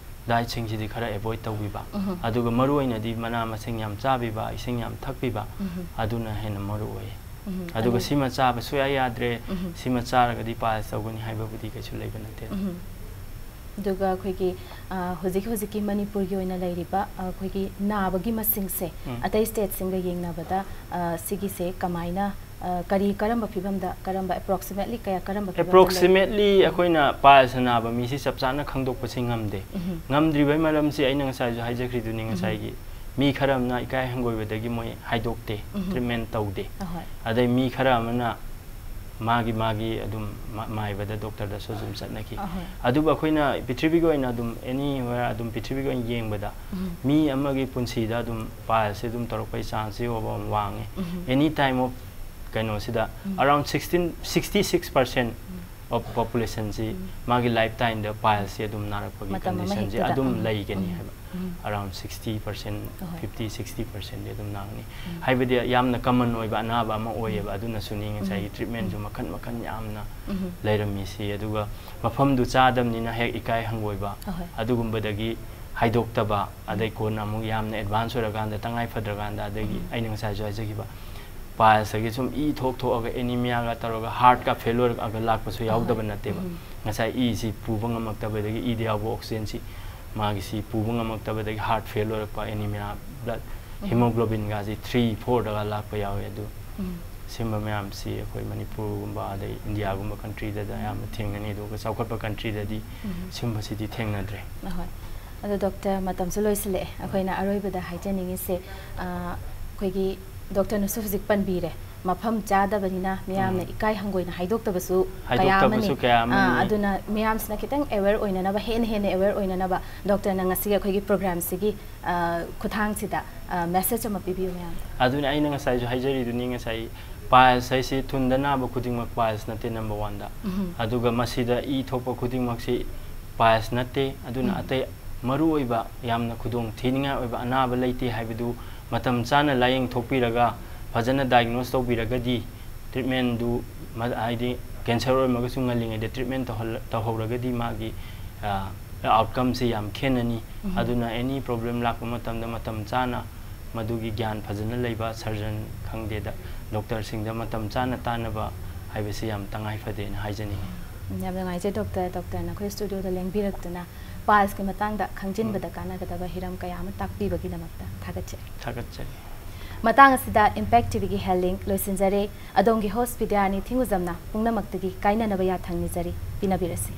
ꯗꯥꯏꯠꯁꯤꯡꯁꯤꯗꯤ ꯈꯔ ꯑꯦꯚꯣꯏꯗ ꯇꯧꯕꯤꯕ꯫ ꯎꯝ꯫ ꯑꯗꯨꯒ ꯃꯔꯨ ꯑꯣꯏꯅꯗꯤ ꯃꯅꯥ ꯃꯁꯤꯡ ꯌꯥꯝ ꯆꯥꯕꯤꯕ, ꯏꯁꯤꯡ ꯌꯥꯝ ꯊꯛꯄꯤꯕ, ꯎꯝ꯫ ꯑꯗꯨꯅ ꯍꯦꯟꯅ ꯃꯔꯨ ꯑꯣꯏ꯫ ꯎꯝ꯫ ꯑꯗꯨꯒ ꯑꯗꯨ ꯁꯤꯃ ꯆꯥꯕ ꯁꯨꯡꯌꯥ ꯌꯥꯗ꯭ꯔꯦ, ꯎꯝ꯫ ꯁꯤꯃ ꯆꯥꯔꯒꯗꯤ ꯄꯥꯏꯜꯁ ꯇꯧꯒꯅꯤ ꯍꯥꯏꯕꯕꯨꯗꯤ ꯀꯩꯁꯨ ꯂꯩꯕ ꯅꯠꯇꯦ꯫ ꯎꯝ꯫ ꯑꯗꯨꯒ ꯑꯩꯈꯣꯏꯒꯤ, ꯑ, ꯍꯧꯖꯤꯛ ꯍꯧꯖꯤꯛꯀꯤ ꯃꯅꯤꯄꯨꯔꯒꯤ ꯑꯣꯏꯅ ꯂꯩꯔꯤꯕ, ꯑ, ꯑꯩꯈꯣꯏꯒꯤ ꯅꯥꯕꯒꯤ ꯃꯁꯤꯡꯁꯦ ꯎꯝ꯫ ꯑꯇꯩ ꯁ꯭ꯇꯦꯠꯁꯤꯡꯒ ꯌꯦꯡꯅꯕꯗ, ꯑ, ꯁꯤꯒꯤꯁꯦ ꯀꯃꯥꯏꯅ, ꯑ, ꯀꯔꯤ, ꯀꯔꯝꯕ ꯐꯤꯕꯝꯗ, ꯀꯔꯝꯕ, approximately ꯀꯌꯥ, ꯀꯔꯝꯕ ꯐꯤꯕꯝꯗ ꯂꯩ? Approximately ꯎꯝ꯫ ꯑꯩꯈꯣꯏꯅ ꯄꯥꯏꯜꯁ ꯅꯥꯕ ꯃꯤꯁꯤ ꯆꯞ ꯆꯥꯅ ꯈꯪꯗꯣꯛꯄꯁꯤ ꯉꯝꯗꯦ꯫ ꯎꯝ꯫ ꯉꯝꯗ꯭ꯔꯤꯕꯩ ꯃꯔꯝꯁꯤ ꯑꯩꯅ ꯉꯁꯥꯏꯁꯨ ꯍꯥꯏꯖꯈ꯭ꯔꯤꯗꯨꯅꯤ, ꯎꯝ꯫ ꯉꯁꯥꯏꯒꯤ ꯃꯤ ꯈꯔ ꯑꯃꯅ ꯏꯀꯥꯏ ꯍꯪꯒꯣꯏꯕꯗꯒꯤ ꯃꯣꯏ ꯍꯥꯏꯗꯣꯛꯇꯦ, ꯎꯝ꯫ ꯇ꯭ꯔꯤꯠꯃꯦꯟ ꯇꯧꯗꯦ꯫ ꯑꯍꯣꯏ꯫ ꯑꯗꯩ ꯃꯤ ꯈꯔ ꯑꯃꯅ ꯃꯥꯒꯤ, ꯃꯥꯒꯤ ꯑꯗꯨꯝ ꯃ-, ꯃꯥꯏꯕꯗ, ꯗꯣꯛꯇꯔꯗꯁꯨ ꯑꯗꯨꯝ ꯆꯠꯅꯈꯤ꯫ ꯑꯍꯣꯏ꯫ ꯑꯗꯨꯕꯨ ꯑꯩꯈꯣꯏꯅ ꯄ꯭ꯔꯤꯊꯤꯕꯤꯒꯤ ꯑꯣꯏꯅ ꯑꯗꯨꯝ, anywhere ꯑꯗꯨꯝ ꯄ꯭ꯔꯤꯊꯤꯕꯤꯒꯤ ꯑꯣꯏꯅ ꯌꯦꯡꯕꯗ, ꯎꯝ꯫ ꯃꯤ ꯑꯃꯒꯤ ꯄꯨꯟꯁꯤꯗ ꯑꯗꯨꯝ ꯄꯥꯏꯜꯁꯁꯦ ꯑꯗꯨꯝ ꯇꯧꯔꯛꯄꯒꯤ ꯆꯥꯟꯁꯁꯦ ꯌꯥꯝ ꯋꯥꯡꯉꯦ꯫ ꯎꯝ꯫ Any time of ꯀꯩꯅꯣꯁꯤꯗ ꯎꯝ꯫ Around sixteen, sixty six percent um. Of populationꯁꯤ ꯎꯝ꯫ ꯃꯥꯒꯤ lifetimeꯗ ꯄꯥꯏꯜꯁꯁꯤ ꯑꯗꯨꯝ ꯅꯥꯔꯛꯄꯒꯤ ꯃꯇꯝ ꯑꯃ conditionꯁꯤ ꯍꯦꯛꯇꯗ, ꯑꯗꯨꯝ ꯎꯝ, ꯂꯩꯒꯅꯤ ꯎꯝ, ꯍꯥꯏꯕ꯫ ꯎꯝ꯫ Around sixty percent, ꯑꯍꯣꯏ꯫ Fifty, sixty percentꯗꯤ ꯑꯗꯨꯝ ꯅꯥꯒꯅꯤ꯫ ꯎꯝ꯫ ꯍꯥꯏꯕꯗꯤ ꯌꯥꯝꯅ common ꯑꯣꯏꯕ ꯑꯅꯥꯕ ꯑꯃ ꯑꯣꯏꯌꯦꯕ, ꯎꯝ꯫ ꯑꯗꯨꯅꯁꯨꯅꯤ ꯉꯁꯥꯏꯒꯤ ꯎꯝ꯫ Treatmentꯁꯨ ꯎꯝ꯫ ꯃꯈꯟ ꯃꯈꯟ ꯌꯥꯝꯅ ꯎꯝ꯫ ꯂꯩꯔꯝꯃꯤꯁꯤ꯫ ꯑꯗꯨꯒ ꯃꯐꯝꯗꯨ ꯆꯥꯗꯕꯅꯤꯅ ꯍꯦꯛ ꯏꯀꯥꯏ ꯍꯪꯒꯣꯏꯕ, ꯑꯍꯣꯏ꯫ ꯑꯗꯨꯒꯨꯝꯕꯗꯒꯤ ꯍꯥꯏꯗꯣꯛꯇꯕ, ꯑꯗꯩ ꯎꯝ꯫ ꯀꯣꯟꯅ ꯑꯃꯨꯛ ꯌꯥꯝꯅ advance ꯑꯣꯏꯔꯀꯥꯟꯗ, ꯇꯉꯥꯏ ꯐꯗ꯭ꯔꯀꯥꯟꯗ, ꯑꯗꯒꯤ ꯎꯝ꯫ ꯑꯩꯅ ꯉꯁꯥꯏꯁꯨ ꯍꯥꯏꯖꯈꯤꯕ, ꯄꯥꯏꯜꯁꯇꯒꯤ ꯁꯨꯝ ꯏ ꯊꯣꯛ ꯊꯣꯛꯑꯒ anemiaꯒ ꯇꯧꯔꯒ heartꯀ failure ꯑꯣꯏꯔꯒ ꯂꯥꯛꯄꯁꯨ ꯌꯥꯎꯗꯕ ꯑꯍꯣꯏ꯫ ꯅꯠꯇꯦꯕ꯫ ꯎꯝ꯫ ꯉꯁꯥꯏ ꯏꯁꯤ ꯄꯨꯕ ꯉꯝꯃꯛꯇꯕꯗꯒꯤ ꯏꯗ ꯌꯥꯎꯕ oxygenꯁꯤ ꯃꯥꯒꯤꯁꯤ ꯄꯨꯕ ꯉꯝꯃꯛꯇꯕꯗꯒꯤ heart fail ꯑꯣꯏꯔꯛꯄ, anemia, blood ꯎꯝ꯫ Hemoglobinꯒꯁꯤ three, fourꯗꯒ ꯂꯥꯛꯄ ꯌꯥꯎꯋꯦ꯫ ꯑꯗꯨ ꯎꯝ꯫ ꯁꯤꯒꯨꯝꯕ ꯃꯌꯥꯝꯁꯤ ꯑꯩꯈꯣꯏ ꯃꯅꯤꯄꯨꯔꯒꯨꯝꯕ ꯑꯗꯩ ꯏꯟꯗꯤꯌꯥꯒꯨꯝꯕ countryꯗꯗꯤ ꯑꯌꯥꯝꯕ ꯊꯦꯡꯅꯅꯤ, ꯑꯗꯨꯒ ꯆꯥꯎꯈꯠꯄ countryꯗꯗꯤ ꯎꯝ꯫ ꯁꯤꯒꯨꯝꯕꯁꯤꯗꯤ ꯊꯦꯡꯅꯗ꯭ꯔꯦ꯫ ꯑꯍꯣꯏ꯫ ꯑꯗꯣ ꯗꯣꯛꯇꯔ, ꯃꯇꯝꯁꯨ ꯂꯣꯏꯁꯤꯜꯂꯛꯑꯦ꯫ ꯑꯩꯈꯣꯏꯅ ꯑꯔꯣꯏꯕꯗ ꯍꯥꯏꯖꯅꯤꯡꯉꯤꯁꯦ, ꯑ, ꯑꯩꯈꯣꯏꯒꯤ ꯗꯣꯛꯇꯔꯅꯁꯨ ꯍꯧꯖꯤꯛ ꯄꯟꯕꯤꯔꯦ, ꯃꯐꯝ ꯆꯥꯗꯕꯅꯤꯅ ꯃꯤꯌꯥꯝꯅ ꯎꯝ꯫ ꯏꯀꯥꯏ ꯍꯪꯒꯣꯏꯅ ꯍꯥꯏꯗꯣꯛꯇꯕꯁꯨ ꯀꯌꯥ ꯑꯃꯅꯤ꯫ ꯍꯥꯏꯗꯣꯛꯇꯕꯁꯨ ꯀꯌꯥ ꯑꯃꯅꯤ꯫ ꯑꯥ, ꯑꯗꯨꯅ ꯃꯤꯌꯥꯝꯁꯤꯅ ꯈꯤꯇꯪ aware ꯑꯣꯏꯅꯅꯕ, ꯍꯦꯟꯅ ꯍꯦꯟꯅ aware ꯑꯣꯏꯅꯅꯕ ꯗꯣꯛꯇꯔꯅ ꯉꯁꯤꯒꯤ ꯑꯩꯈꯣꯏꯒꯤ programꯁꯤꯒꯤ, ꯑꯥ, ꯈꯨꯠꯊꯥꯡꯁꯤꯗ, ꯑꯥ, message ꯑꯃ ꯄꯤꯕꯤꯌꯨ ꯃꯌꯥꯝꯗ꯫ ꯑꯗꯨꯅ ꯑꯩꯅ ꯉꯁꯥꯏꯁꯨ ꯍꯥꯏꯖꯔꯤꯗꯨꯅꯤ, ꯉꯁꯥꯏ piles ꯍꯥꯏꯁꯤ ꯊꯨꯟꯗ ꯅꯥꯕ ꯈꯨꯗꯤꯡꯃꯛ piles ꯅꯠꯇꯦ, number oneꯗ꯫ ꯎꯝ꯫ ꯑꯗꯨꯒ ꯃꯁꯤꯗ ꯏ ꯊꯣꯛꯄ ꯈꯨꯗꯤꯡꯃꯛꯁꯤ piles ꯅꯠꯇꯦ꯫ ꯑꯗꯨꯅ ꯎꯝ꯫ ꯑꯇꯩ ꯃꯔꯨꯑꯣꯏꯕ ꯌꯥꯝꯅ ꯈꯨꯗꯣꯡ ꯊꯤꯅꯤꯡꯉꯥꯏ ꯑꯣꯏꯕ ꯑꯅꯥꯕ ꯂꯩꯇꯦ ꯍꯥꯏꯕꯗꯨ ꯃꯇꯝ ꯆꯥꯅ ꯂꯥꯏꯌꯦꯡ ꯊꯣꯛꯄꯤꯔꯒ ꯐꯖꯅ diagnose ꯇꯧꯕꯤꯔꯒꯗꯤ treatmentꯗꯨ ꯃ-, ꯍꯥꯏꯗꯤ cancer ꯑꯣꯏꯔꯝꯃꯒꯁꯨ ꯉꯜꯂꯤꯉꯩꯗ treatment ꯇꯧꯍꯜ-, ꯇꯧꯍꯧꯔꯒꯗꯤ ꯃꯥꯒꯤ, ꯑ, outcomeꯁꯤ ꯌꯥꯝ ꯈꯦꯠꯅꯅꯤ꯫ ꯎꯝ꯫ ꯑꯗꯨꯅ any problem ꯂꯥꯛꯄ ꯃꯇꯝꯗ ꯃꯇꯝ ꯆꯥꯅ ꯃꯗꯨꯒꯤ ꯒ꯭ꯌꯥꯟ ꯐꯖꯅ ꯂꯩꯕ surgeon ꯈꯪꯗꯦꯗ doctorꯁꯤꯡꯗ ꯃꯇꯝ ꯆꯥꯅ ꯇꯥꯟꯅꯕ ꯍꯥꯏꯕꯁꯤ ꯌꯥꯝ ꯇꯉꯥꯏ ꯐꯗꯦꯅ ꯍꯥꯏꯖꯅꯤꯡꯉꯤ꯫ ꯎꯝ, ꯌꯥꯝ ꯅꯨꯡꯉꯥꯏꯖꯩ ꯗꯣꯛꯇꯔ, ꯗꯣꯛꯇꯔꯅ ꯑꯩꯈꯣꯏ studioꯗ ꯂꯦꯡꯕꯤꯔꯛꯇꯨꯅ pilesꯀꯤ ꯃꯇꯥꯡꯗ ꯈꯪꯖꯤꯟꯕꯗ ꯎꯝ꯫ ꯀꯥꯟꯅꯒꯗꯕ ꯍꯤꯔꯝ ꯀꯌꯥ ꯑꯃ ꯇꯥꯛꯄꯤꯕꯒꯤꯗꯃꯛꯇ ꯊꯥꯒꯠꯆꯔꯤ꯫ ꯊꯥꯒꯠꯆꯔꯤ꯫ ꯃꯇꯥꯡ ꯑꯁꯤꯗ Impact TVꯒꯤ Health Link ꯂꯣꯏꯁꯤꯟꯖꯔꯦ꯫ ꯑꯗꯣꯝꯒꯤ host ꯕꯤꯗ꯭ꯌꯥꯔꯥꯅꯤ ꯊꯤꯡꯒꯨꯖꯝꯅ ꯄꯨꯝꯅꯃꯛꯇꯒꯤ ꯀꯥꯏꯅꯅꯕ ꯌꯥꯊꯪ ꯅꯤꯖꯔꯤ꯫ ꯄꯤꯅꯕꯤꯔꯁꯤ꯫